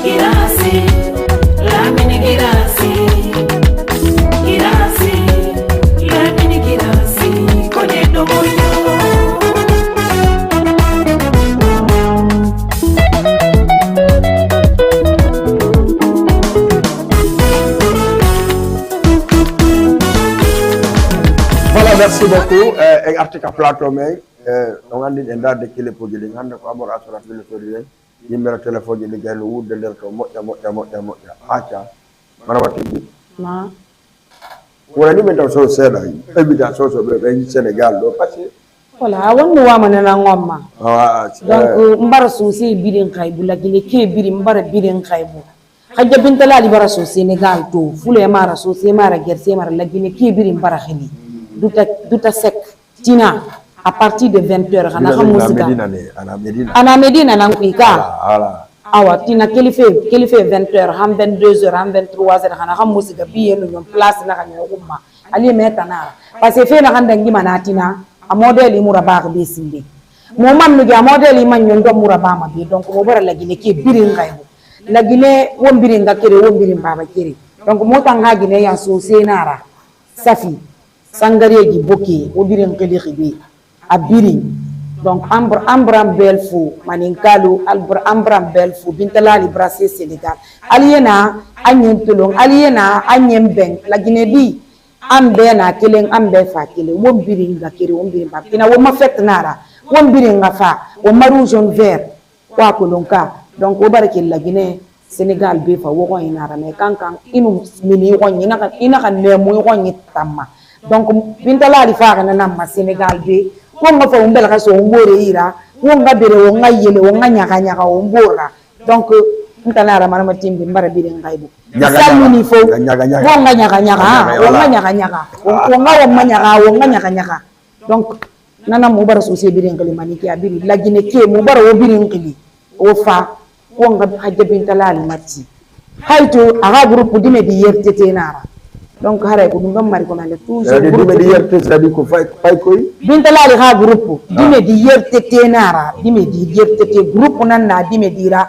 Girasi, Lamine Girasi, Girasi, Lamine Girasi, ko neɗɗo moƴƴo. Voilà, merci beaucoup. Eh, en arti ka plateau men, eh, on anndi e ndaarde kilipuuji ɗin. Hannde ko Amadou Assoura Filotori en. Yimɓe no téléphone ji ɗi gayno wudde nder to moƴƴa, moƴƴa, moƴƴa, moƴƴa. Acca. Marama Tigi. Ma. Wonani min taw so seeɗa. Invita so so ɓe, ɓe Sénégal ɗo. Parce que. Voilà, a wonno wama nana ngomma. Ah, c'est Donc, mbara so se birin kaybu, lagine ke birin, mbara birin kaybu. Hajja Binta Lali bara so Sénégal to, fule mara so se mara gerse mara lagine ke birin mbara xili. Duta, duta sek. Tina, à partir de vingt heures, xana xa musiga. Ana Medina ne, ana Medina. Ana Medina nan kuy ka. Ala, ala. Awa, tina kelife, kelife vingt heures, han vingt-deux heures, han vingt-trois heures, xana xa musiga, biye no ñom place na xa ñom umma. Ali me tanara. Parce que fe na xanda ngima na tina, a modèle i mura ba be sinde. Mo man no a modèle i man ñon do mura ba ma be, donc mo bara lagine ke birin ngaybu. Lagine won birin nga kere, won birin baba kere. Donc mo tanga gine ya so se nara. Safi. Sangareji boke, o birin kelixi be. A birin. Donc, ambre, ambre am bel fu, maninkalu, ambre, ambre am bel fu, Binta Lali brase Sénégal. Aliena, anyen tulung, aliena, anyen beng, lagine di. An be na kelen, an be fa kelen, won birin nga kere, won birin ba. Ina won ma fet nara, won birin nga fa, won ma rouge, jaune, vert. Wa ko lonka. Donc, o bara ke lagine, Sénégal be fa, wo ko inara me kan kan, inu mini ko ni na kan, ina kan ne mu ko ni tamma. Donc, Binta Lali fa na namma Sénégal be, ko nga fa umbel ka so umbore ira, wo nga bere, wo nga yele, wo nga nyaga nyaga, wo mbora. Donc, nta nara mana matimbi mbara bire ngaibu. Nyaga, nyaga. Salmini fo. Nyaga, nyaga. Wo nga nyaga nyaga, Nyaga, wo nga wala. Nyaga nyaga. Wo, wo nga wo ma nyaga, wo nga nyaga nyaga. Donc, nana mo bara so se birin kali mani ki a biri. Lagine ke mo bara wo birin kali. O fa, wo nga Hajja Binta Lali mati. Hayto, a ga groupe dime di yertete nara. Donc, haray ko ɗum ɗon mari ko nande toujours. Adi dime di yerte, c'est-à-dire ko fay, fay koy? Binta Lali ga groupe, dime di yertete nara, dime di yertete groupe nan na dime di ra.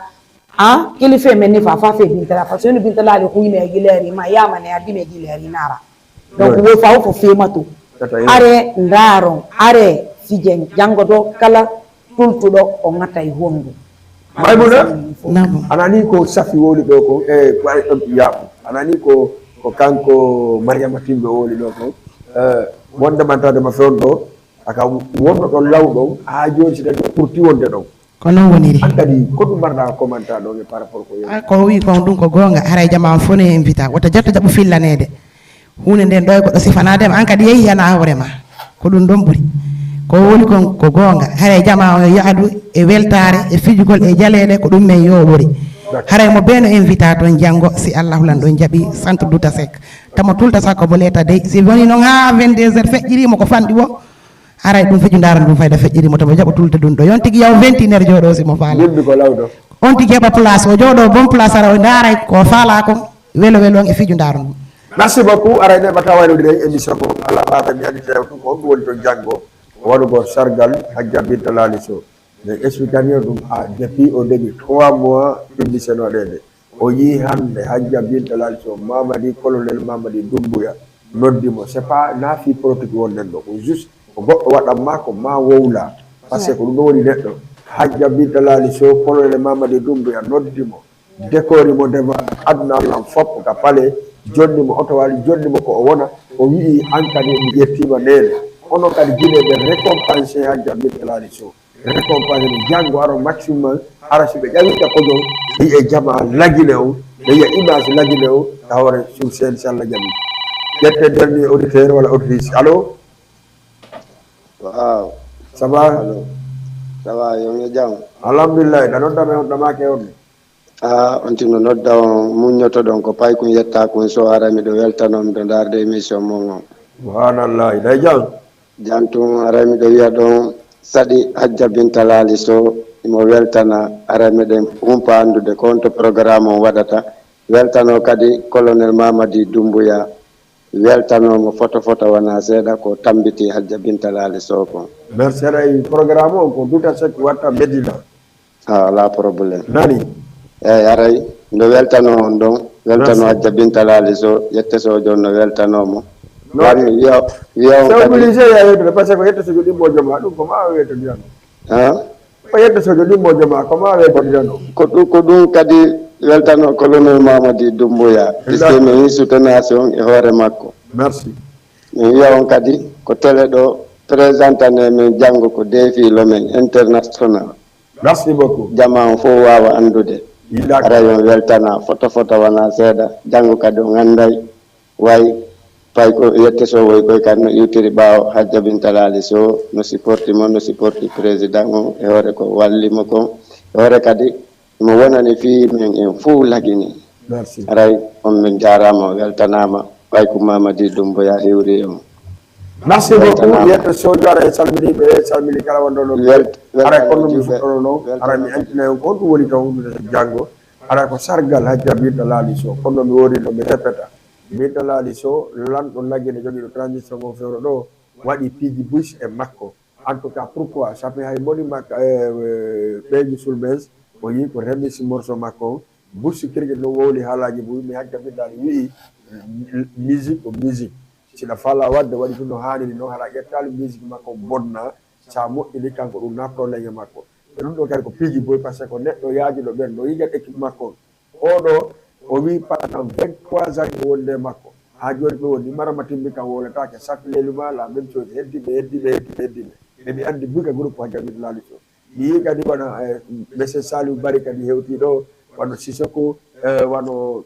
Ah, kilife men ni fa, fa fe Binta Lali, fa so ni Binta Lali ko ime gi leri ma, yama ne a dime di leri nara. Donc, Ouais. Wo fa wo fo femato. Tata yo. Are ndaron, are fijen, jango do kala tultuɗo o ŋatay hondu. Maymuna? Naam. Anani ko safi woli ɗo ko, e, ko ay ɗon yaaɓu. Anani ko, ko kanko Mariama Timbe woli ɗo ko. E, wonde mantade ma fewndo ɗo, aka wonno ɗon law ɗon, haa jooni si tawi ɓurti wonde ɗon. Ko noon woniri. An kadi, ko ɗum mbarɗa ko commenta ɗon e par rapport ko yewi? A, ko o wi kon ɗum ko goonga, haray jama on fof ne invita. Wota jatto jaɓu fillaneede. Huunde nden ɗo e goɗɗo sifanaadema, an kadi yeehi hena hoore ma. Ko ɗum ɗon ɓuri. Ko woni kon ko goonga. Haray jama on yo yahdu e weltaare, e fijugol, e jaleeɗe, ko ɗum men yo ɓuri. Haray mo bee no invita toon janngo, si Allahu lan ɗon jaɓi, centre Douta Seck. Tamo tulta sakko mo leeta dey. Si woni noon haa vingt-deux heures feƴƴiri mo ko fanɗi wo, haray ɗum fiju ndaara ɗum fayda feƴƴiri mo, tamo jaɓo tulta ɗum ɗo. Yon tigi yaw vingt et une heures jooɗo si mo faala. Yimɓe ko lawɗo. On tigi heɓa place, o jooɗo bon place, hara o ndaara ko faala kon. Welo welo on e fiju ndaaro ndu. Merci beaucoup. Aray neɓata waylude ɗen émission mo ala faata mi andi tew ɗum on ɗum woni to janngo. Waɗugol sargal Hajja Binta Lali Sow. Min expliquer ɗum ha depuis au début trois mois publicité no ɗede. O yi hannde Hajja Binta Lali Sow, Mamadi, Colonel Mamadi Doumbouya noddi mo. C'est pas na fi politique wonɗen ɗo. Ko juste ko goɗɗo waɗan ma ko ma wowla. Parce que ko ɗum ɗo woni neɗɗo. Hajja Binta Lali Sow, Colonel Mamadi Doumbouya noddi mo. Décori mo devant aduna lan fop ka palais, jonni mo oto wali, jonni mo ko o wona, o wi'i an kadi mi ƴettima nene. Onon kadi Guinée ɓe récompensé Hajja Binta Lali Sow. Récompensé ɓe janngo aro maximum, ara si ɓe ƴawita ko jom, yi'e jama lagine on, ɓe yi'a image lagine on, ka hoore sur scène si Allah jaɓi. Ƴette dernier auditeur walla auditrice. Allo? Waaw. Ça va? Allo. Ça va, yo mi jam. Alhamdulillah, da nodda me on da make on. Ah, on tino nodda on, muññoto ɗon ko paykun yetta kun, so ara miɗo weltano, miɗo ndaarde émission mon on. Subhanallah, day jam. Jam tun, ara miɗo wiya ɗon, saɗi Hajja Binta Laali Sow, imo weltana, ara miɗen humpa anndude ko honto programme on waɗata. Weltano kadi Colonel Mamadi Doumbouya. weltanoomo foto foto wonaa seeɗa ko tammbiti Hajja Binta Laali Sow kon. Merci. Aray, programme o ko duta sek watta Medina. Ah, alaa problème. Nani? Eeyi, aray, mbe weltanoo on ɗon, weltanoo Merci. Hajja Binta Laali Sow, Yette Sow jooni no weltanoo mo. Non. Wa mi wiya, wiya on C'est kadi obligé ya yettude, parce que ko Yette Sow joɗi mo joma, ɗum ko ma wiyata ndiyam. Haa? Ko Yette Sow joɗi mo joma, ko ma wiyata ndiyam. Ko ɗum, ko ɗum kadi weltanoo colonel Mamadi Doumbouya, puisque mi yii soutenance on e hoore makko. Merci. Mi wiya on kadi, ko télé ɗo, présentane men janngo ko défi lo men international. Merci beaucoup. Jamaa on fof waawa anndude. Yiɗaaka. Aray on weltana, foto foto wonaa seeɗa, janngo kadi on annday. Way, pay ko Yette Sow woy koy kadi no iwtiri ɓaawo Hajja Binta Laali Sow, no supporti mo, no supporti président on, e hoore ko walli mo kon. E hoore kadi, mo wonani fii men en fof lagini. Merci. Aray, on men jaaraama, on weltanaama, way ko Mamadi Doumbouya hiwri on. Merci beaucoup. Weltanaama. Yette Sow, aray, salmini ɓe, salmini kala wonɗo ɗon. Welt-, Aray, weltanaama kono mi juuɓe. Fuɗɗono noon, aray, mi weltanaama. Antina on ko honɗum woni toon janngo. Aray, ko sargal Hajja Binta Laali Sow, kono mi woori ɗo mi répéta. Binta Laali Sow, lanɗo lagine jogiiɗo transition on fewro ɗo, waɗi piiji buy e makko. En tout cas, pourquoi? Ça fait hay moni makka, eh, eh, ɓeygu Soulbez, o yii ko remix morceau makko on. Bourse Cricket no wowli haalaaji mum, mi Hajja Binta Laali wi'i, musique ko musique. Si ɗa faala waɗde, waɗi tun no haaniri non, hara ƴettaali musique makko bonna, sa moƴƴini kanko ɗum na problème e makko. E ɗum ɗo kadi ko piiji boy, parce que ko neɗɗo yaajuɗo ɓen, no yiɗa équipe makko on. Oɗo, o wi pendant vingt-trois ans ko wonde e makko. Haa jooni ɓe woni, Marama Timbi kam wowlataake, Safi Leluma, la même chose, heddi ɓe, heddi ɓe, heddi ɓe, heddi ɓe. Ɓe mi anndi buy ka groupe Hajja Binta Laali Sow. Mi yii kadi wano, eh, Monsieur Saliou Bari kadi hewti ɗo, wano Sissoko, eh, wano,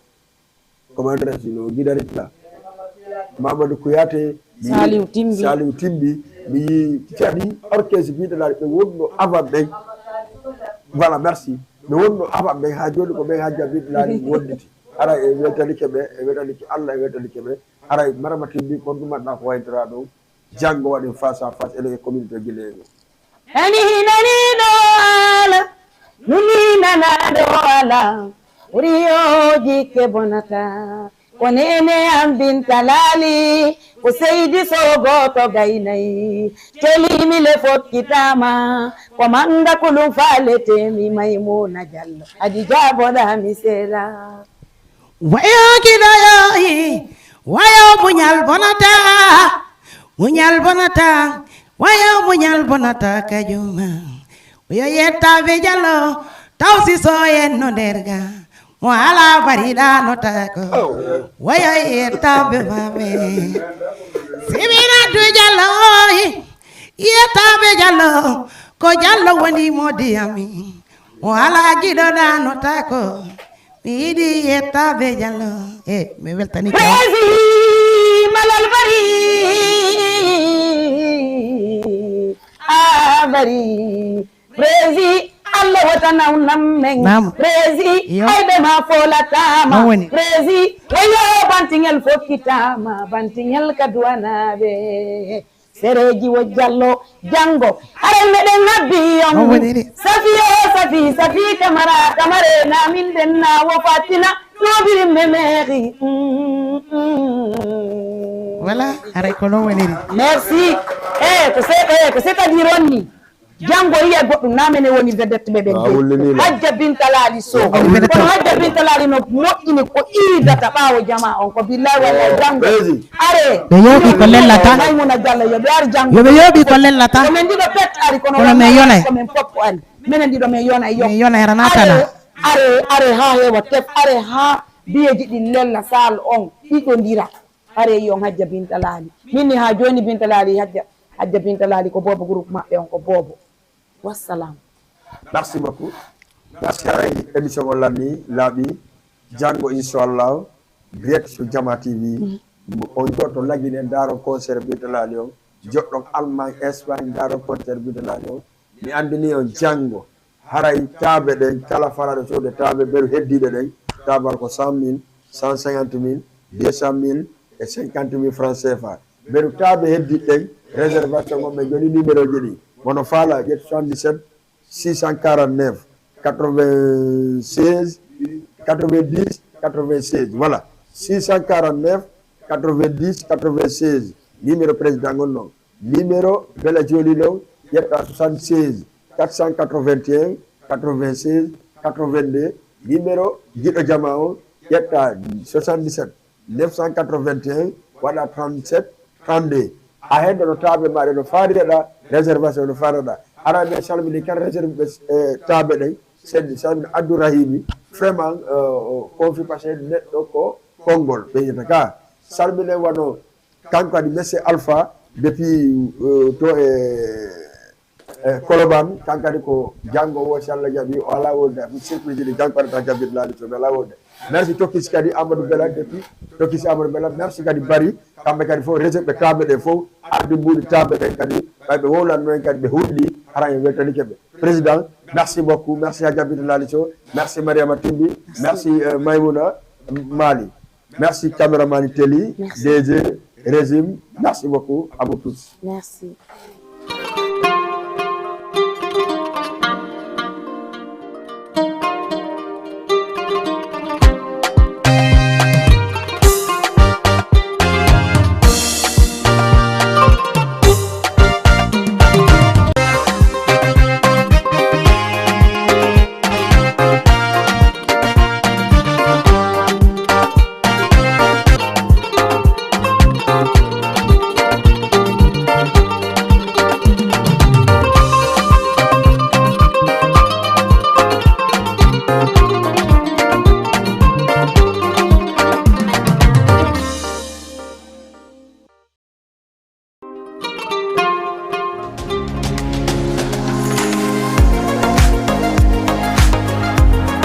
comment dirais-je, no Guidarite la. Mamadou Kouyaté, mi yii Saliou Timbi. Saliou Timbi, mi yii kadi orchestre Binta Laali ɓe wonno avant ɓen. Voilà, merci. Ɓe wonno avant ɓen, haa jooni ko ɓen Hajja Binta Laali wonditi. Aray, e weltanike ɓe, e weltanike Allah, e weltanike ɓe. Aray, Marama Timbi, kon ɗum mbaɗɗa ko waynoraa ɗo. Janngo waɗen face à face e les communautés guinéennes. Nani, nani ɗo ala, nuni nana ɗo ala, wuri o jikke bonata. Ko neene am Binta Laali, ko seydi Sow gooto gaynay. Teli mi le fokkitaama, ko mannda kulum faalete mi Maymuna Jallo. Adi jaaboɗa mi seela. Wayo kiɗoyoyi, wayo muñal bonata, muñal bonata, wayo muñal bonata kajuma. Wayo yettaɓe Jallo, taw si so en no nder ga. Mo ala bariɗa no tako. Wayo yettaɓe maɓe. Sibinatu Jallo, yettaɓe Jallo, ko Jallo woni modi ami. Mo ala giɗoɗa no tako. Mi yiɗi yettaɓe Jallo. E, mi weltani Jallo. Prési Malal Bari. A Bari. Prési Allah wota nawnam men. Naam. Prési Iyo. Ayɓe ma folatama. Noon woni. Prési wayo bantingel fokkitama. Bantingel ka duwanaɓe. Sereji wo Jallo janngo, haray meɗen ngabbi on. On woni ni. Safi o Safi, Safi Kamara, Kamare na min den na wo Fatina, nobiri memeri. Mm, mm. Voilà, haray ko noon woniri. Merci. Eh, ko se-, eh, ko c'est-à-dire on ni. Janngo yiya goɗɗum, na mene woni vedette ɓe ɓen. A wulni ni. Hajja Binta Laali Sow. Woni vedette. Kono Hajja Binta Laali no moƴƴini ko iidata ɓaawo jama on. Ko billahi wallahi janngo. Prési. Are. Ɓe yooɓi ko lellata. Maymuna Jallo yo ɓe ar janngo. Yo ɓe yooɓi ko lellata. Ko men ɗiɗo pet ari kono Kono men wonaa yonay. Ko men fop ari. Menen ɗiɗo men yonay yo. Men yonay, ara natana. Are, are, are haa heewa tef, are haa biyeeji ɗi lella sal on ɗiɗo ndira. Are yi on Hajja Binta Laali. Min ni haa jooni Binta Laali Hajja, Hajja Binta Laali ko boobo groupe maɓɓe on ko boobo. Wassalam. Merci beaucoup. Merci, aray, émission o lanni laaɓi. Janngo, inchallah, direct sur Jama T V. On jotto lagine ndaaro concert Binta Laali on. Joɗɗon Allemagne, Espagne, ndaaro concert Binta Laali on. Mi anndini on janngo. Haray taabe ɗen, kala farade sode taabe beru heddiɗe ɗen, taabal ko cent mille, cent cinquante mille, deux cent mille e cinquante mille francs C F A. Beru taabe heddiɗe ɗen, réservation mon ɓe joni numéro ji ɗi. Mono faala ƴet soixante-dix-sept six cent quarante-neuf quatre-vingt-seize quatre-vingt-dix quatre-vingt-seize. Voilà. Six cent quarante-neuf quatre-vingt-dix quatre-vingt-seize. Numéro président ngon noon. Numéro bela joli noon, ƴetta soixante-seize quatre cent quatre-vingt-un quatre-vingt-seize quatre-vingt-deux. Numéro giɗo jama on, ƴetta soixante-dix-sept neuf cent quatre-vingt-un, waɗa trente-sept trente-deux. A heddo no taabe maɗe no faarireɗa, réservation no faarireɗa. Ara mi salmini kala réserve ɓe, eh, taabe ɗen. Sen salmini Abdourahimi, vraiment, euh, confi parce que neɗɗo ko konngol ɓe yiyata ka. Salminen wano kanko kadi Monsieur Alpha depuis, euh, to e, e Colobane, kanko kadi ko janngo wo, si Allah jaɓi, o alaa wolde, mi surprise de janngo kadi tan jabbit laali to mi alaa wolde. Merci Tokis kadi Amadou Bela depuis Tokis Amadou Bela, merci kadi Bari, kamɓe kadi fof réseau ɓe taabe ɗe fof, ardi mbuuɗi taabe ɗen kadi, ɓay ɓe wowlanno en kadi ɓe hulɗi, hara en weltanike ɓe. Président, merci beaucoup, merci ha jabbit laali to, merci Mariama Timbi, merci, euh, Maymouna Mali, merci caméraman Télé, Merci. D G, Régime, merci beaucoup à vous tous. Merci.